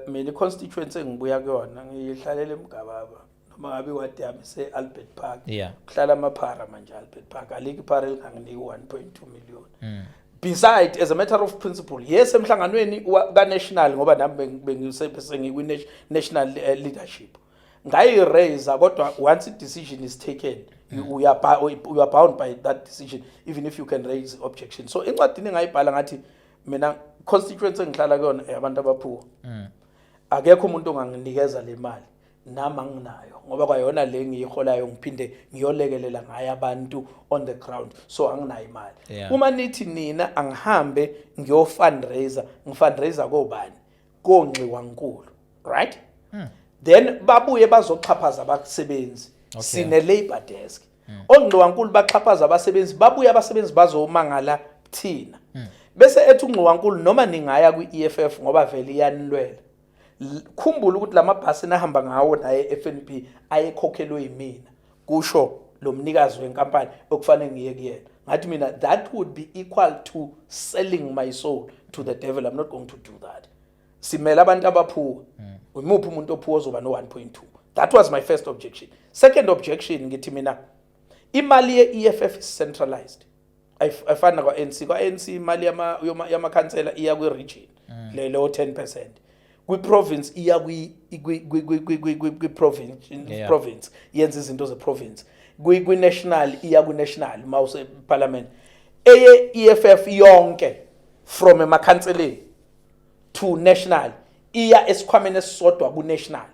mina i-constituency engibuya kuyona, ngihlalela eMgababa, noma ngabe iwadi yami se-Albert Park, kuhlala amaphara manje Albert Park, alikho iphara elinganginiki 1.2 million. Beside, as a matter of principle, yes, emhlanganweni ka-national, ngoba nami sengikwi-national leadership, ngayi-raise, kodwa once a decision is taken, you are bound by that decision, even if you can raise objection. So encwadini engayibhala ngathi mina constituency engihlala kuyona abantu abaphuwa, akekho umuntu onganginikeza le mali, nami anginayo, ngoba kwayona le ngiyiholayo ngiphinde ngiyolekelela ngayo abantu on the ground, so anginayo imali. Uma nithi nina angihambe ngiyo fundraiser, ngifundraiser kobani? Kongxiwankulu, right? Then babuye bazoxhaphaza abasebenzi. Sine labor desk. Ongxiwankulu baxhaphaza abasebenzi, babuye abasebenzi bazomangala thina, bese ethi ungxiwankulu noma ningaya kwi-EFF ngoba vele iyanilwela. Khumbula ukuthi lamabhasi nahamba ngawo naye FNB ayekhokhelwe yimina, kusho lo mnikazi wenkampani okufanele ngiye kuyena. Ngathi mina that would be equal to selling my soul to the devil. I'm not going to do that. Simele abantu abaphuwa. Umuphi umuntu ophuwa ozoba no 1.2? That was my first objection. Second objection, ngithi mina imali ye-EFF is centralized. Ayifani nakwa-ANC. Kwa-ANC imali yamakhansela iya kwi-region, le leyo 10%, kwi-province iya kwi-province, province yenza izinto ze-province, kwi-national iya kwi-national mawuse-parliament. Eye-EFF yonke from emakhanseleni to national iya esikhwameni esisodwa ku-national,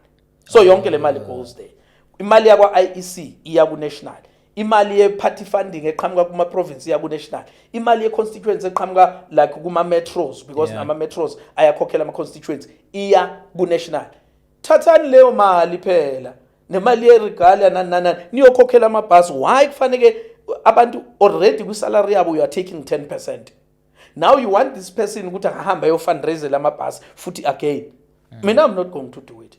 so yonke le mali goes there. Imali yakwa-IEC iya ku-national, imali ye-party funding eqhamuka kuma-province iya ku-national, imali ye-constituency eqhamuka like kuma-metros, because nama-metros ayakhokhela ama-constituency, iya ku-national. Thathani leyo mali phela nemali ye-regalia nani nani nani, niyokhokhela amabhasi. Why kufaneke abantu already kwi-salary yabo you are taking 10%? Now you want this person ukuthi akahambe ayofundraisela amabhasi futhi again. Mina I'm not going to do it.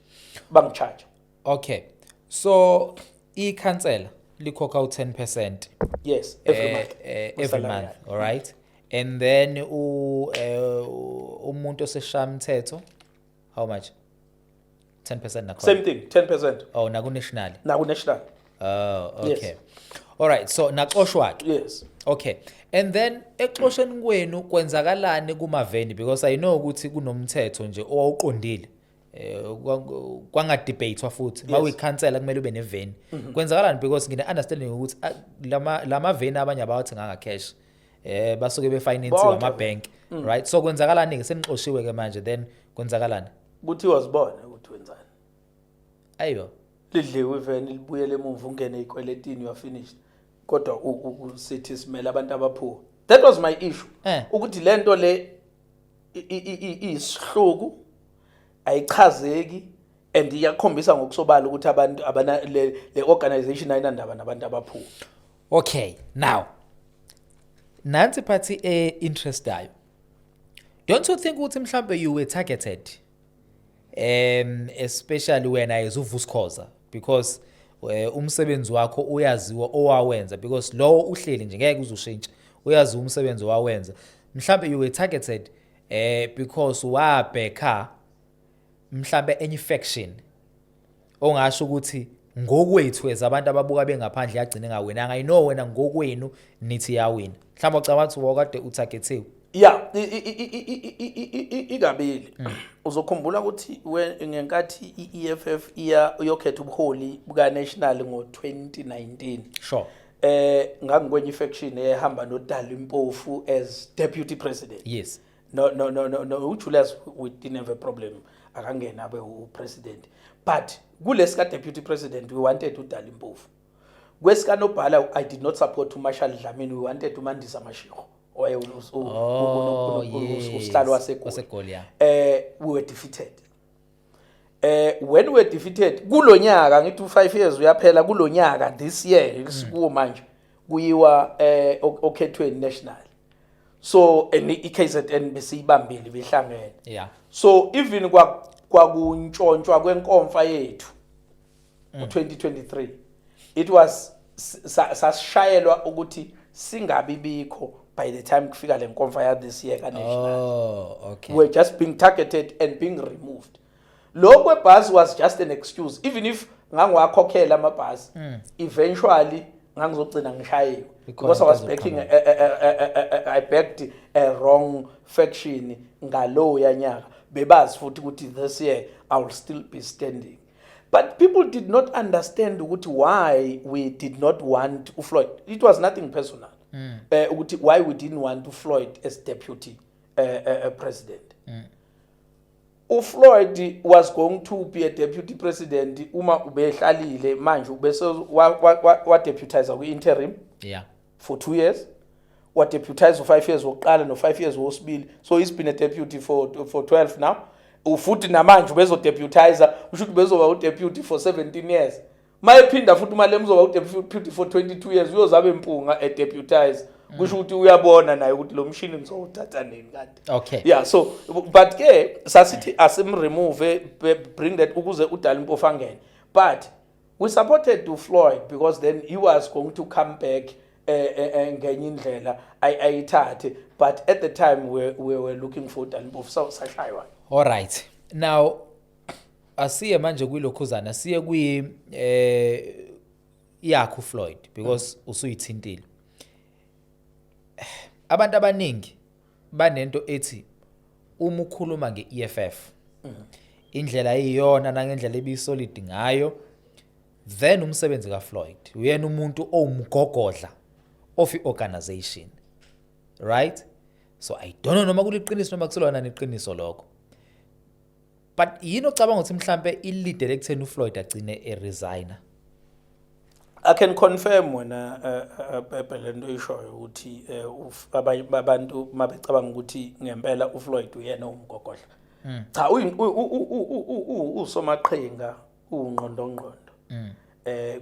Bangicharge. Okay, so ikhansela likhokha u-10%? Yes, every month. Every Kwi-salary month yakhe. All right, and then umuntu oseshaya umthetho, how much? 10% nakhona? Same thing, 10%. Oh, naku-national? Naku-national. Oh, okay. Yes. All right, so naxoshwa ke. Yes. Okay, and then exosheni kwenu kwenzakalani kumaveni? Because I know ukuthi kunomthetho nje owawuqondile, kwanga-debatewa futhi, mawuyikhansela kumele ube neveni. Kwenzakalani? Because ngine understanding ukuthi ah, lama veni abanye abawathenganga cash, basuke befinansiwe Bonke. ama-bank, right? So kwenzakalani ke senixoshiwe ke manje? Then kwenzakalani? Kuthiwa sibone ukuthi wenzani. Ayibo. Lidliwe iveni, libuyele emuva, ungene ey'kweletini, you are finished. Kodwa sithi simele abantu abaphuwa. That was my issue, ukuthi le nto le iyisihluku, ayichazeki, and iyakhombisa ngokusobala ukuthi abantu abana le organization ayinandaba nabantu abaphuwa. Okay, now nansi party e-interestayo. Don't you think ukuthi mhlambe you were targeted, especially wena as uVusi Khoza, because umsebenzi wakho uyaziwa owawenza, because lowo uhleli nje ngeke uzushintshe, uyazi umsebenzi owawenza? Mhlambe you were targeted because wabheka mhlambe enye faction ongasho ukuthi ngokwethu as abantu ababuka bengaphandle yagcina engawinanga. I know wena ngokwenu nithi yawina. Mhlawumbe ucabanga ukuthi wakade utargetiwe. Yeah, ikabili. Uzokhumbula ukuthi ngenkathi i-EFF iya uyokhetha ubuholi buka national ngo-2019, ngangikwenye faction ehamba noDali Mpofu as deputy president. No, no, no, no, no, uJulius, we didn't have a problem, akangena abe upresident, but kulesika deputy president we wanted uDali Mpofu. Kwesikanobhala I did not support uMarshall Dlamini, we wanted uMandisa Mashego owaye usihlalo waseGoli. WaseGoli, yeah. We were defeated. When we were defeated kulonyaka, ngithi u5 years uyaphela kulonyaka, this year sikuwo manje, kuyiwa okhethweni national, so and iKZN besiyibambile, behlangene. So even kwakuntshontshwa kwenkomfa yethu u2023, it was sasishayelwa ukuthi singabi bikho by the time kufika le nkomfa ya this year ka national. We're just being targeted and being removed. Lokho kwebhasi was just an excuse. Even if ngangiwakhokhela amabhasi, eventually ngangizogcina ngishayiwe because I was backing I backed a wrong faction ngalo yanyaka. Bebazi futhi ukuthi this year I will still be standing, but people did not understand ukuthi why we did not want uFloyd. It was nothing personal, ukuthi why we didn't want uFloyd as deputy president. uFloyd was going to be a deputy president uma ubehlalile manje, ubese wa deputize kwi interim for 2 years, wa deputize u5 years wokuqala no5 years wosibili, so he's been a deputy for 12 now. Ufuthi namanje ubezo deputize, usho ukuthi bezoba u deputy for 17 years. Mayephinda futhi uMalema uzoba u deputy for 22 years, uyozabe impunga e deputize, kusho ukuthi uyabona naye ukuthi lo mshini ngizowuthatha nini kanti. Yeah, so but ke sasithi asimremove, bring that ukuze uDali Mpofu angene, but we supported uFloyd because then he was going to come back ngenye indlela ayithathe, but at the time we were looking for uDali Mpofu, so sashaywa. All right, now asiye manje kwilokhuzana, siye kwi yakho Floyd, because usuyithintile. Abantu abaningi banento ethi uma ukhuluma nge-EFF, indlela eyiyona nangendlela ebisolid ngayo, then umsebenzi kaFloyd, uyena umuntu owumgogodla of i-organization, right? So I don't know noma kuliqiniso noma kuselona neqiniso lokho, but yini ocabanga ukuthi mhlambe ilead ekutheni uFloyd agcine eresigna? I can confirm wena, Pepe, lento oyishoyo ukuthi abanye babantu mabecabanga ukuthi ngempela uFloyd uyena umgogodla. Cha, usomaqhinga, ungqondo ngqondo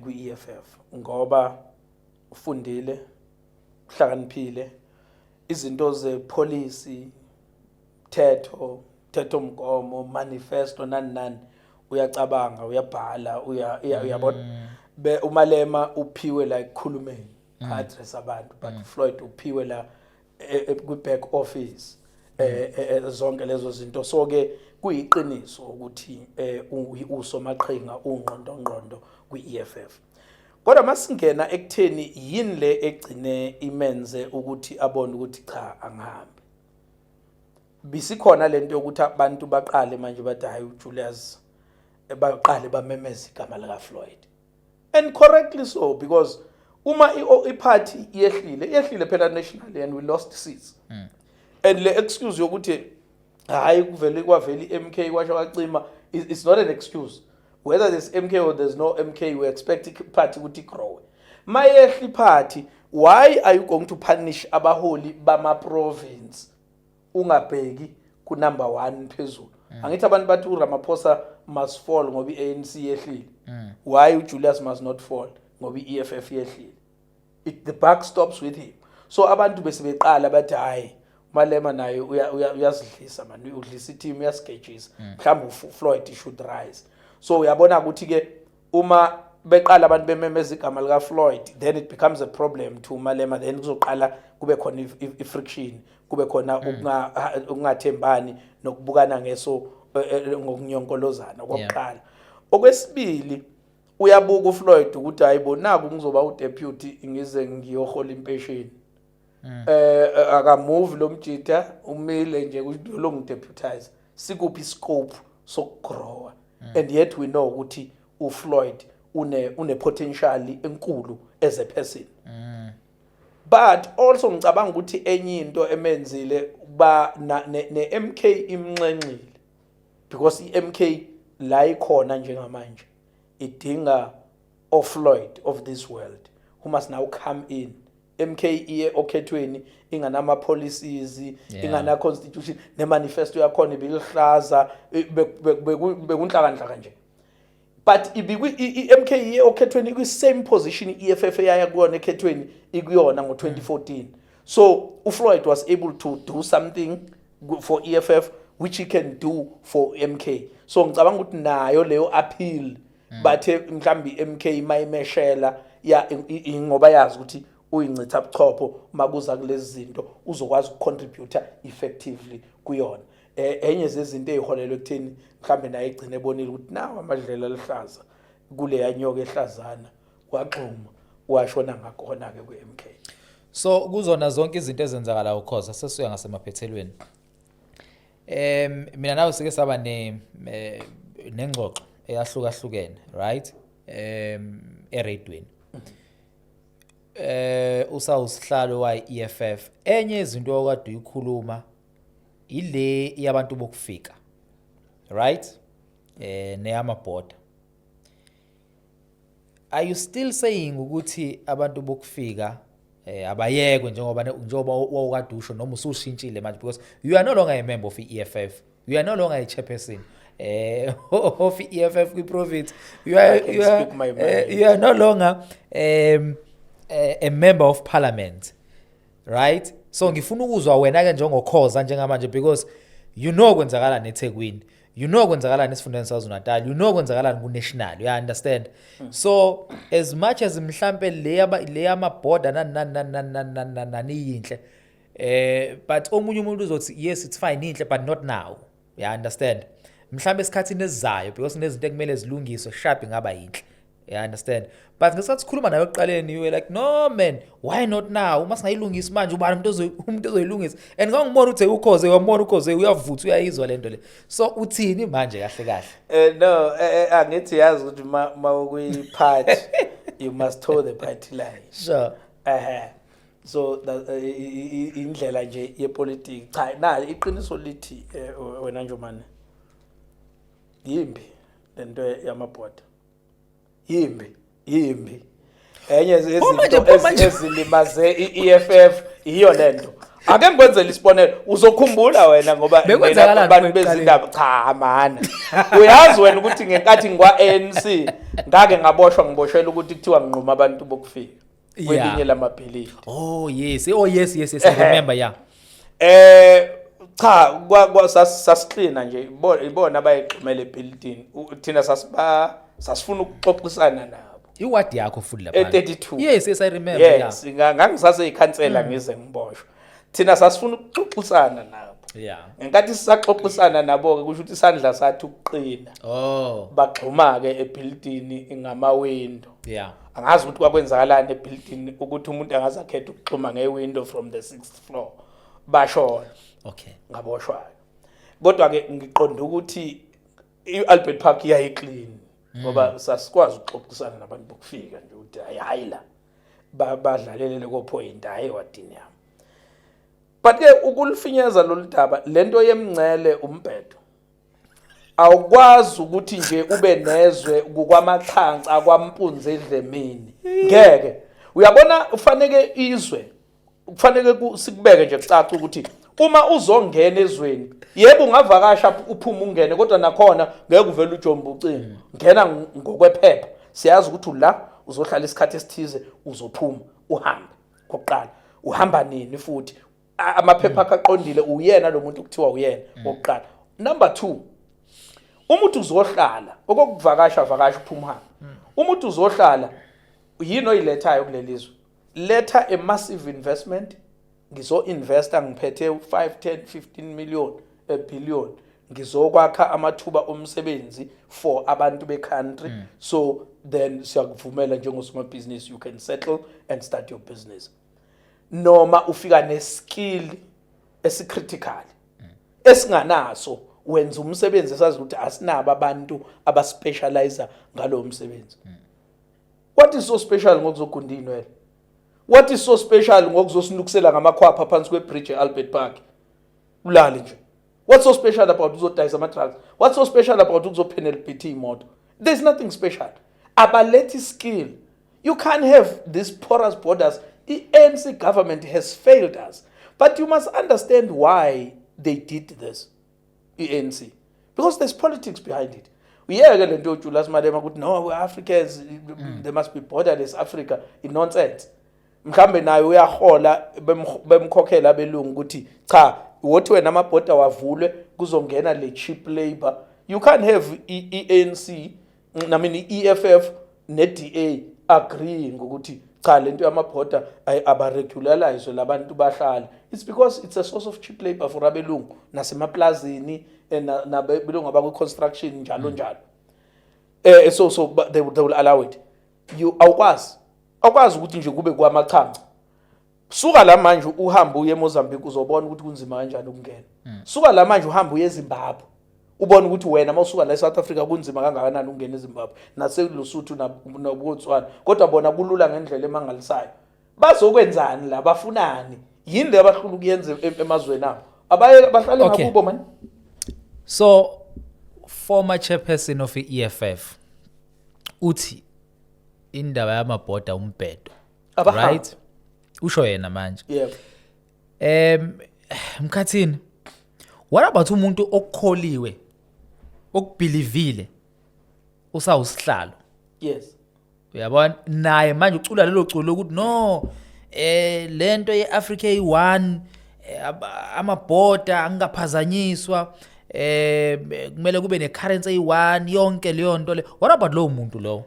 kwi-EFF, ngoba ufundile, uhlakaniphile, izinto zepolicy, thetho, thethomgomo, manifesto, nani nani, uyacabanga, uyabhala, uyabona be uMalema uphiwe la ekukhulumeni, address abantu, but Floyd uphiwe la kwi back office, zonke lezo zinto. So ke kuyiqiniso ukuthi usomaqhinga, ungqondo ngqondo kwi-EFF, kodwa masingena ekutheni yini le egcine imenze ukuthi abone ukuthi cha, angihambe, bisikhona lento yokuthi abantu baqale manje bathi hayi, uJulius, baqale bamemeza igama lika Floyd, and correctly so, because uma iparty yehlile, yehlile phela nationally and we lost seats, and le excuse yokuthi hayi, kuvele kwavela iMK kwasho kwacima, it's not an excuse. Whether there's MK or there's no MK, we expect party ukuthi grow. Mayehla iparty, why are you going to punish abaholi bama province, ungabheki ku number 1 phezulu? Angithi abantu bathi uRamaphosa must fall ngoba iANC yehlile. Why uJulius must not fall ngoba iEFF yehlile? The buck stops with him. So abantu bese beqala bathi hayi, Malema naye uyasidlisa man, udlisa i-team, uyasigejisa, mhlawumbe uFloyd should rise. So uyabona ukuthi ke uma beqala abantu bememeza igama lika Floyd, then it becomes a problem to Malema. Then kuzoqala kube khona i-friction, kube khona ukungathembani nokubukana ngeso ngokunyonkolozana kokuqala. Okwesibili, uyabuka uFloyd ukuthi hayibo, naku ngizoba udeputy ngize ngiyohola impesheni, akamove lo mjita, umile nje lo ngideputize, sikuphi scope sokugrowa? And yet we know ukuthi uFloyd une potential enkulu as a person. But also ngicabanga ukuthi enye into emenzile Ba ne MK imnxenxile because iMK la ikhona njengamanje idinga oFloyd of this world who must now come in. MK iye okhethweni inganama policies, ingana constitution, nemanifesto yakhona ibilihlaza, bekunhlakanhlaka nje, but ibikwi i-MK iye okhethweni ikwi same position i-EFF eyaya kuyona ekhethweni ikuyona ngo-2014. So uFloyd was able to do something for EFF which he can do for MK. So ngicabanga ukuthi nayo leyo appeal, bathe mhlambi iMK mayimeshela ya ngoba yazi ukuthi uyincitha buchopho makuza kulezi zinto, uzokwazi ukucontribute effectively kuyona. Enye zezinto eziholelwe ekutheni mhlambe naye egcine ebonile ukuthi nawo amadlela alihlaza kuleya nyoka ehlazana, waxhuma washona ngakhona ke kwi-MK. So kuzona zonke izinto ezenzakalayo, Khoza, sesisuka ngasemaphethelweni, mina nawe sike saba ne nengxoxo eyahlukahlukene, right, eradweni, usawusihlalo wa EFF. Enye izinto okade uyikhuluma ile yabantu bokufika, right, neyamabhoda. Are you still saying ukuthi abantu bokufika abayekwe njengoba wawukade usho, noma usushintshile manje because you are no longer a member of i-EFF, you are no longer a chairperson of i-EFF kwi-province, you are I can you are, speak my mind. You are no longer a member of parliament, right? So ngifuna ukuzwa wena ke njengoKhoza njengamanje, because you know kwenzakalani eThekwini, you know kwenzakalani esifundeni saKwaZulu-Natal, you know kwenzakalani ku-national, you understand? So as much as mhlambe le yamabhoda nani nani nani nani nani nani nani nani iyinhle, but omunye umuntu uzothi, "Yes, it's fine, inhle, but not now," you understand? Mhlambe esikhathini esizayo, because kunezinto ekumele zilungiswe sharp, ingaba yinhle, you understand? But ngesikhathi sikhuluma nawe ekuqaleni, you were like, "No man, why not now? Uma singayilungisi manje, ubani umuntu ozoyilungisa?" And ngangibona ukuthi uKhoze, uyambona uKhoze uyavutha, uyayizwa lento le. So uthini manje kahle kahle? No, angithi yazi ukuthi ma ukuyi-party, you must toe the party line. So indlela nje yepolitiki. Cha, na iqiniso lithi, wena Njomane, yimbi lento yamabhoda. Yimbi, yimbi. Enye Manje, zezinto ezilimaze i-EFF iyo lento. Ake ngikwenzele isibonelo, uzokhumbula wena ngoba Bekwenzakalani nina abantu ekuqaleni? bezindaba. Cha mana. Uyazi wena ukuthi ngenkathi ngikwa ANC ngake ngaboshwa, ngiboshela ukuthi kuthiwa nginquma abantu bokufika kwelinye lamabhilidi. Oh yes, I remember, yeah. Cha, sasiklina nje, ibona abayigxumele ebhilidini. Thina sasifuna ukuxoxisana nabo. Iwadi yakho futhi lapha. E-32. Yes, I remember, yeah. Yes, ngangisaseyikhansela ngize ngiboshwe. Thina sasifuna ukuxoxisana nabo. Ngenkathi sisaxoxisana nabo ke, kusho ukuthi isandla sathi ukuqina. Bagxuma ke ebhilidini ngamawindo. Angazi ukuthi kwakwenzakalani ebhilidini ukuthi umuntu angaze akhethe ukuxhuma ngewindow from the sixth floor. Bashona. Ngaboshwayo. Kodwa ke ngiqonda ukuthi i-Albert Park iyayiclean ngoba sasikwazi ukuxoxisana nabantu bokufika nje ukuthi hayi hayi la badlalele ko point, hayi wadini yami. But ke ukulifinyeza lolu daba, lento yemncele umbhedo, awukwazi ukuthi nje ube nezwe kukwamachanca kwampunzi edlemini, ngeke. Uyabona, ufaneke izwe kufanele sikubeke nje kucace ukuthi uma uzongena ezweni, yebo, ungavakasha uphume ungene, kodwa nakhona ngeke uvele ujombe ucingo. Ngena ngokwephepha, siyazi ukuthi la uzohlala isikhathi esithize, uzophuma uhambe. Kokuqala, uhamba nini futhi amaphepha akho aqondile, uyena lo muntu kuthiwa uyena, okokuqala. Number 2, umuntu uzohlala, okokuvakasha vakasha uphuma uhambe. Umuntu uzohlala, yini oyilethayo kuleli zwe? Letha a massive investment, ngizo-investa, ngiphethe 5, 10, 15 million, a billion, ngizokwakha amathuba omsebenzi for abantu be-country, so then siyakuvumela njengosomabhizinisi, you can settle and start your business. Noma ufika neskill esicritical esinganaso, wenza umsebenzi esazi ukuthi asinabo abantu abaspecialize ngalowo msebenzi. What is so special ngokuzogunda inwele? What is so special ngokuzosinukisela ngamakhwapha phansi kwebridge eAlbert Park? Ulale nje. What's so special about uzodayisa ama-drugs? What's so special about ukuzopanel beat imoto? There's nothing special. Abalethi skill. You can't have these porous borders. I-ANC government has failed us, but you must understand why they did this, i-ANC, because there's politics behind it. Uyeke lento yoJulius Malema ukuthi, "No, we're Africans, there must be borderless Africa." I-nonsense. Mhlambe naye uyahola, bemkhokhela abelungu ukuthi cha, wothi wena amabhoda wavulwe, kuzongena le cheap labor. You can't have i-ANC, I mean i-EFF ne-DA agreeing ukuthi cha, lento yamabhoda abaregularize labantu bahlale. It's because it's a source of cheap labor for abelungu nasemaplazini, nabelungu abakwi-construction, njalo njalo. So but they will allow it. You awukwazi ukuthi nje kube kwamachanca. Suka la manje uhambe uye eMozambique, uzobona ukuthi kunzima kanjani ukungena. Suka la manje uhambe uye eZimbabwe, ubone ukuthi wena mawusuka la eSouth Africa kunzima kangakanani ukungena eZimbabwe naseLesotho naBotswana, kodwa bona kulula ngendlela emangalisayo. Bazokwenzani la? Bafunani? Yini le abahlula ukuyenza emazweni abo? Abaye bahlale ngakubo man. So former chairperson of i-EFF uthi indaba yamabhoda umbhedo. Abahambe. Right, usho yena manje. Yebo. Mkhathini, what about umuntu okukholiwe, okubelievile, usawusihlalo? Uyabona, naye manje ucula lelo culo lokuthi no, lento yeAfrica eyi1, amabhoda angaphazanyiswa, kumele kube necurrency eyi1, yonke leyo nto le. What about lowo muntu lowo?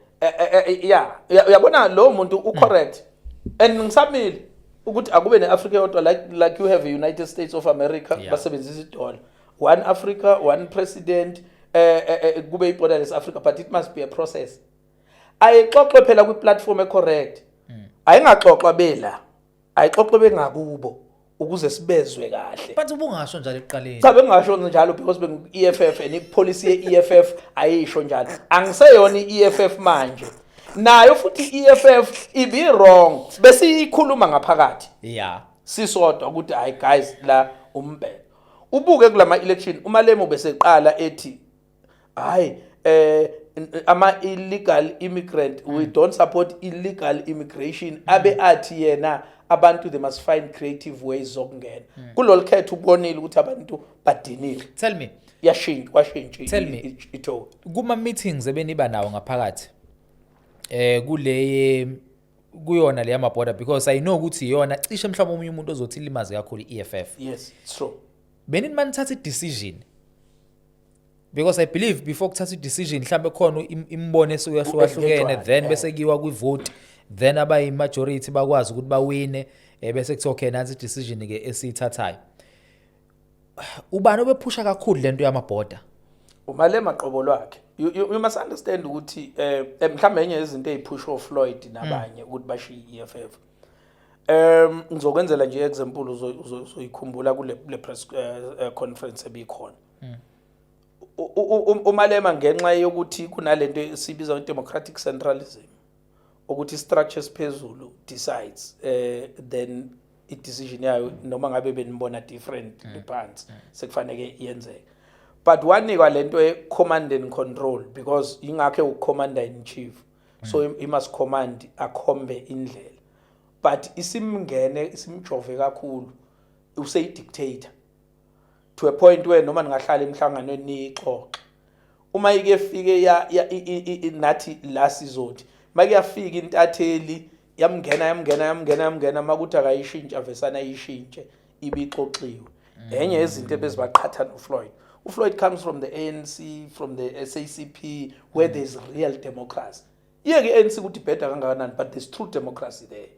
Yeah, uyabona lo muntu ucorrect and ngisamile ukuthi akube neAfrica yodwa, like you have a United States of America. Basebenzisa idola, one Africa, one president, kube iborderless Africa, but it must be a process. Ayixoxwe phela kwi-platform ecorrect. Ayingaxoxwa bela, ayixoxwe bengakubo ukuze sibezwe kahle. But ubungasho njalo ekuqaleni. Cha, bengingasho njalo because bengu-EFF and ipolicy ye-EFF ayisho njalo. Angiseyona i-EFF manje. Nayo futhi i-EFF ibi-wrong, besiyikhuluma ngaphakathi sisodwa ukuthi hayi guys, la umbhedo. Ubuke kulama election, uMalema beseqala ethi hayi, ama illegal immigrant, we don't support illegal immigration, abe athi yena abantu they must find creative ways zokungena. Kulolu khetho ubonile ukuthi abantu badiniwe. Tell me. Yashintsha, kwashintsha Tell me. Itone. Kuma meetings ebeniba nawo ngaphakathi kule kuyona le yamabhoda, because I know ukuthi iyona cishe mhlawumbe omunye umuntu ozothi ilimaze kakhulu i-EFF. Yes, it's true. Benini manithatha i-decision? Because I believe before kuthatha i-decision mhlambe khona imibono esuke yahlukahlukene, Engagement, then bese kuyiwa kwi-vote, then abayi-majority bakwazi ukuthi bawine, bese kuthiwa okay, nansi i-decision ke esiyithathayo. Ubani obephusha kakhulu lento yamabhoda? uMalema qobo lwakhe. You must understand ukuthi mhlawumbe enye yezinto eziphusha oFloyd nabanye ukuthi bashiye i-EFF, ngizokwenzela nje example, uzoyikhumbula kule press conference ebikhona. uMalema, ngenxa yokuthi kunalento esibiza nge-democratic centralism, ukuthi structures phezulu decides, then i-decision yayo, noma ngabe benibona different phansi, sekufanele yenzeke. But wanikwa lento ye-command and control because ingakho u-commander in chief, so he must command, akhombe indlela. But isimngene, isimjove kakhulu, useyi-dictator to a point where noma ningahlala emhlanganweni niyixoxe, uma ike fike nathi la sizothi makuyafika intatheli, yamngena, yamngena, yamngena, yamngena, makuthi akayishintsha vesana ayishintshe ibixoxiwe. Enye yezinto ebezibaqhatha noFloyd, uFloyd comes from the ANC, from the SACP, where there's real democracy. Iyeke i-ANC ukuthi ibheda kangakanani, but there's true democracy there.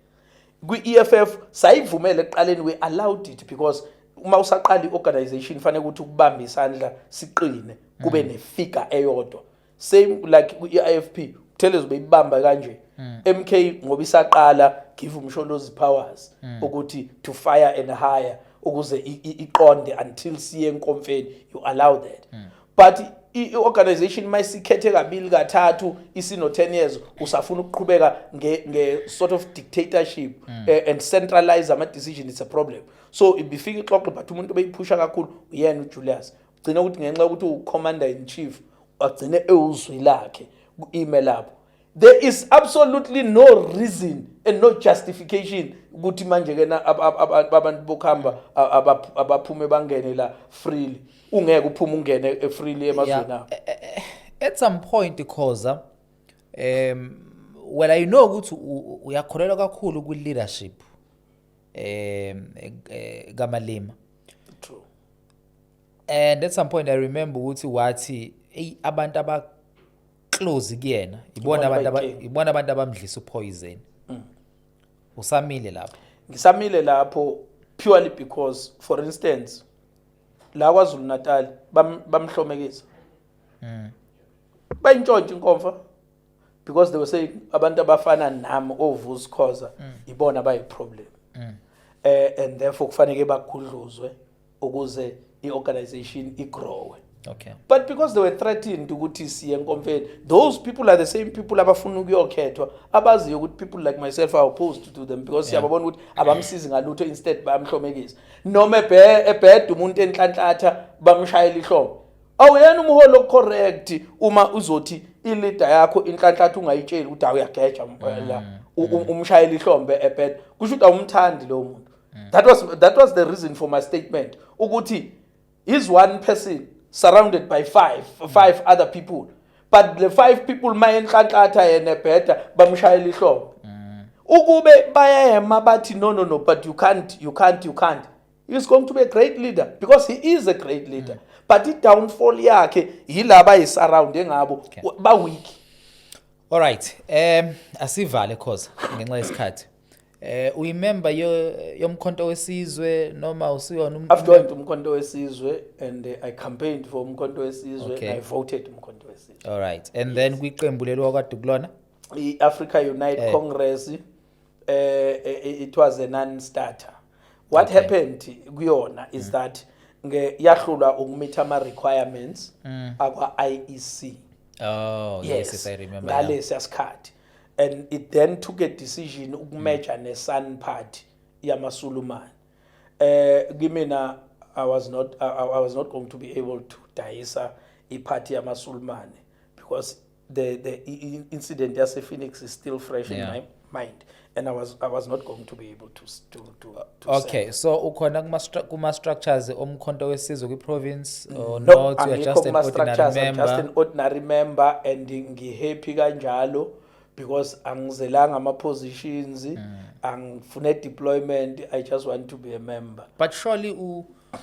Kwi-EFF sayivumela ekuqaleni, we allowed it because uma usaqala i-organization fanele ukuthi ukubamba isandla siqine, kube nefigure eyodwa, same like kwi-IFP, Buthelezi beyibamba kanje. MK ngoba isaqala, give uMsholozi powers ukuthi to fire and hire ukuze iqonde until siye enkomfeni. You allow that, but i-organization mayisikhethe kabili kathathu, isino 10 years, usafuna ukuqhubeka nge sort of dictatorship and centralize ama decision, it's a problem. So ibifika ixoxo, but umuntu obeyiphusha kakhulu uyena uJulius. Ugcina ukuthi ngenxa yokuthi u-commander in chief, agcine ewuzwi lakhe ime lapho. There is absolutely no reason and no justification ukuthi manje ke na abantu bokuhamba abaphume bangene la freely. Ungeke uphume ungene freely emazweni abo. At some point, Khoza, well, I know ukuthi uyakholelwa kakhulu kwi leadership kaMalema. True. And at some point I remember ukuthi wathi, "Ey, abantu aba close kuyena ibona Ibona abantu abayinkinga. Ibona abantu abamdlisa upoison." Usamile lapho? Ngisamile lapho purely because, for instance, la KwaZulu Natal bamhlomekisa, bayintshontsha inkomfa because they were saying abantu abafana nami, oVusi Khoza, ibona abayi-problem and therefore kufanele bagudluzwe ukuze i-organization igrowe. But because they were threatened ukuthi siye enkomfeni, those people are the same people abafuna ukuyokhethwa, abaziyo ukuthi people like myself are opposed to them because siyababona ukuthi abamsizi ngalutho, instead bayamhlomekisa. Noma ebheda umuntu enhlanhlatha, bamshayela ihlombe. Awuyena umholo correct uma uzothi ileader yakho inhlanhlatha ungayitsheli ukuthi awuyageja la, umshayela ihlombe ebheda, kusho ukuthi awumthandi lowo muntu. That was the reason for my statement ukuthi he's one person surrounded by five other people, but the five people mayenhlanhlatha yena ebheda, bamshayela ihlombe. Ukube bayema bathi, "No, no, no, but you can't, you can't, you can't," he's going to be a great leader because he is a great leader. But i-downfall yakhe yilaba ayisurround ngabo, ba-weak. Alright, asivale Khoza ngenxa yesikhathi. Uyimember yomkhonto wesizwe noma usuyona I've joined Umkhonto Wesizwe and I campaigned for Umkhonto Wesizwe and I voted Umkhonto Wesizwe. Alright. And then kwiqembu lelo wakade kulona? I-Africa Unite Congress, it was a non-starter. What happened kuyona is that nge yahlulwa ukumeet ama requirements akwa IEC. Oh, yes, I remember. Yeah. Ngalesiya sikhathi, and it then took a decision ukumerge ne-Sun Party yamaSulumane. Kimina I was not going to be able to dayisa iparty yamaSulumane because the incident yase Phoenix is still fresh in my mind and I was not going to be able to sell. Okay, so ukhona kuma structures omkhonto wesizwe kwi province or No, not? You are angikho just an kuma ordinary structures. I'm member. just an ordinary member and ngihappy kanjalo because angizelanga ama positions, angifune deployment, I just want to be a member. But surely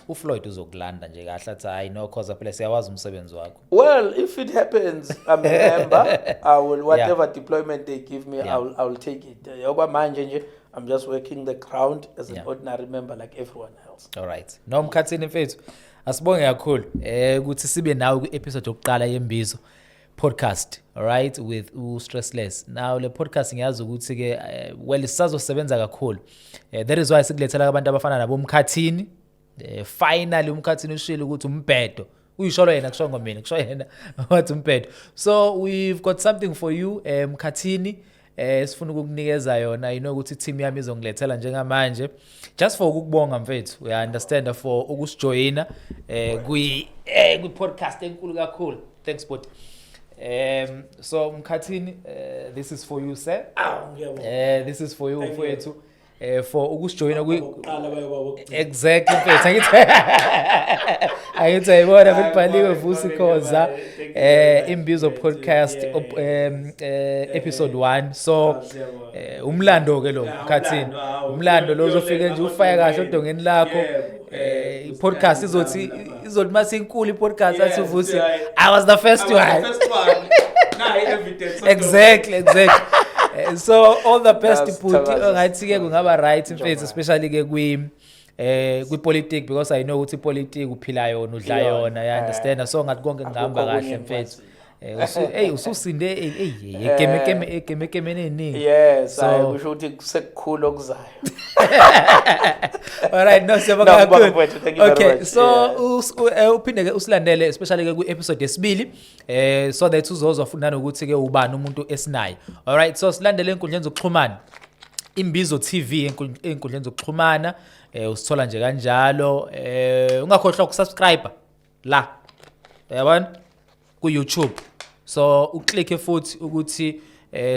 uFloyd uzokulanda nje kahle athi, "Hayi no, Khoza, phela siyawazi umsebenzi wakho." Well, if it happens, I'm a member. I will, whatever deployment they give me, I will take it. Okwamanje nje I'm just working the ground as an ordinary member like everyone else. Alright. No, Mkhathini mfethu. Asibonge kakhulu ukuthi sibe nawe ku episode yokuqala yembizo podcast, alright, with u Stressless. Now le podcast ngiyazi ukuthi ke well, sisazosebenza kakhulu. That is why sikulethela abantu abafana nabo Mkhathini. Finally uMkhathini ushilo ukuthi umbhedo. Uyisholo yena, kusho ngomina, kusho yena wathi umbhedo. So we've got something for you, Mkhathini, sifuna ukukunikeza yona. You know ukuthi team yami izongilethela njengamanje just for ukukubonga mfethu, uya understand, for ukusijoyina kwi podcast enkulu kakhulu. Thanks, bot. So Mkhathini, this is for you, sir. Aw, ngiyabonga. This is for you, Thank you. mfethu, for ukusijoyina kwi Okokuqala bayoba bokugcina. Exactly, mfethu, angithi ayibona Hayi, belibhaliwe boy, Vusi boy, Khoza, boy, thank you very much, Imbizo mfethu. podcast, episode 1, so Ah, siyabonga. Umlando ke lo, Yeah, Mkhathini. umlando, hawu. Umlando lo uzofika nje ufake kahle odongeni lakho. I-podcast izothi Lapha. izothi mase inkulu i-podcast athi, "Vusi, I was the first I was the one." first one. Nayi evidence. Exactly. So all the best, That's bhuti. Thokozisa. Ngathi ke kungaba right mfethu, Njengoba. especially ke kwi politics because I know ukuthi ipolitiki uphila yona, udla Iyona, yona, you understand? So ngathi konke kungahamba Akukho kahle okunye mfethu. engikwaziyo. Hey, ususinde, hey, egeme keme egeme kemeni eningi. Yes, hayi, kusho ukuthi kusekukhulu okuzayo. All right, no, siyabonga No, ngibonga kakhulu. mfowethu, thank you very Okay, much. so uphinde ke usilandele, especially ke ku-episode yesibili, so that uzozwa futhi nanokuthi ke ubani umuntu esinaye. All right, so silandele enkundleni zokuxhumana. Imbizo TV ey'nkundleni zokuxhumana, usithola nje kanjalo. Ungakhohlwa ukusubscribe la, uyabona, ku-YouTube, so uclicke futhi ukuthi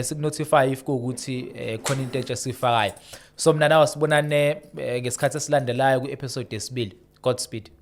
sikunotify if kuwukuthi khona into entsha esiyifakayo. So mina nawe sibonane ngesikhathi esilandelayo kwi-episode yesibili. Godspeed.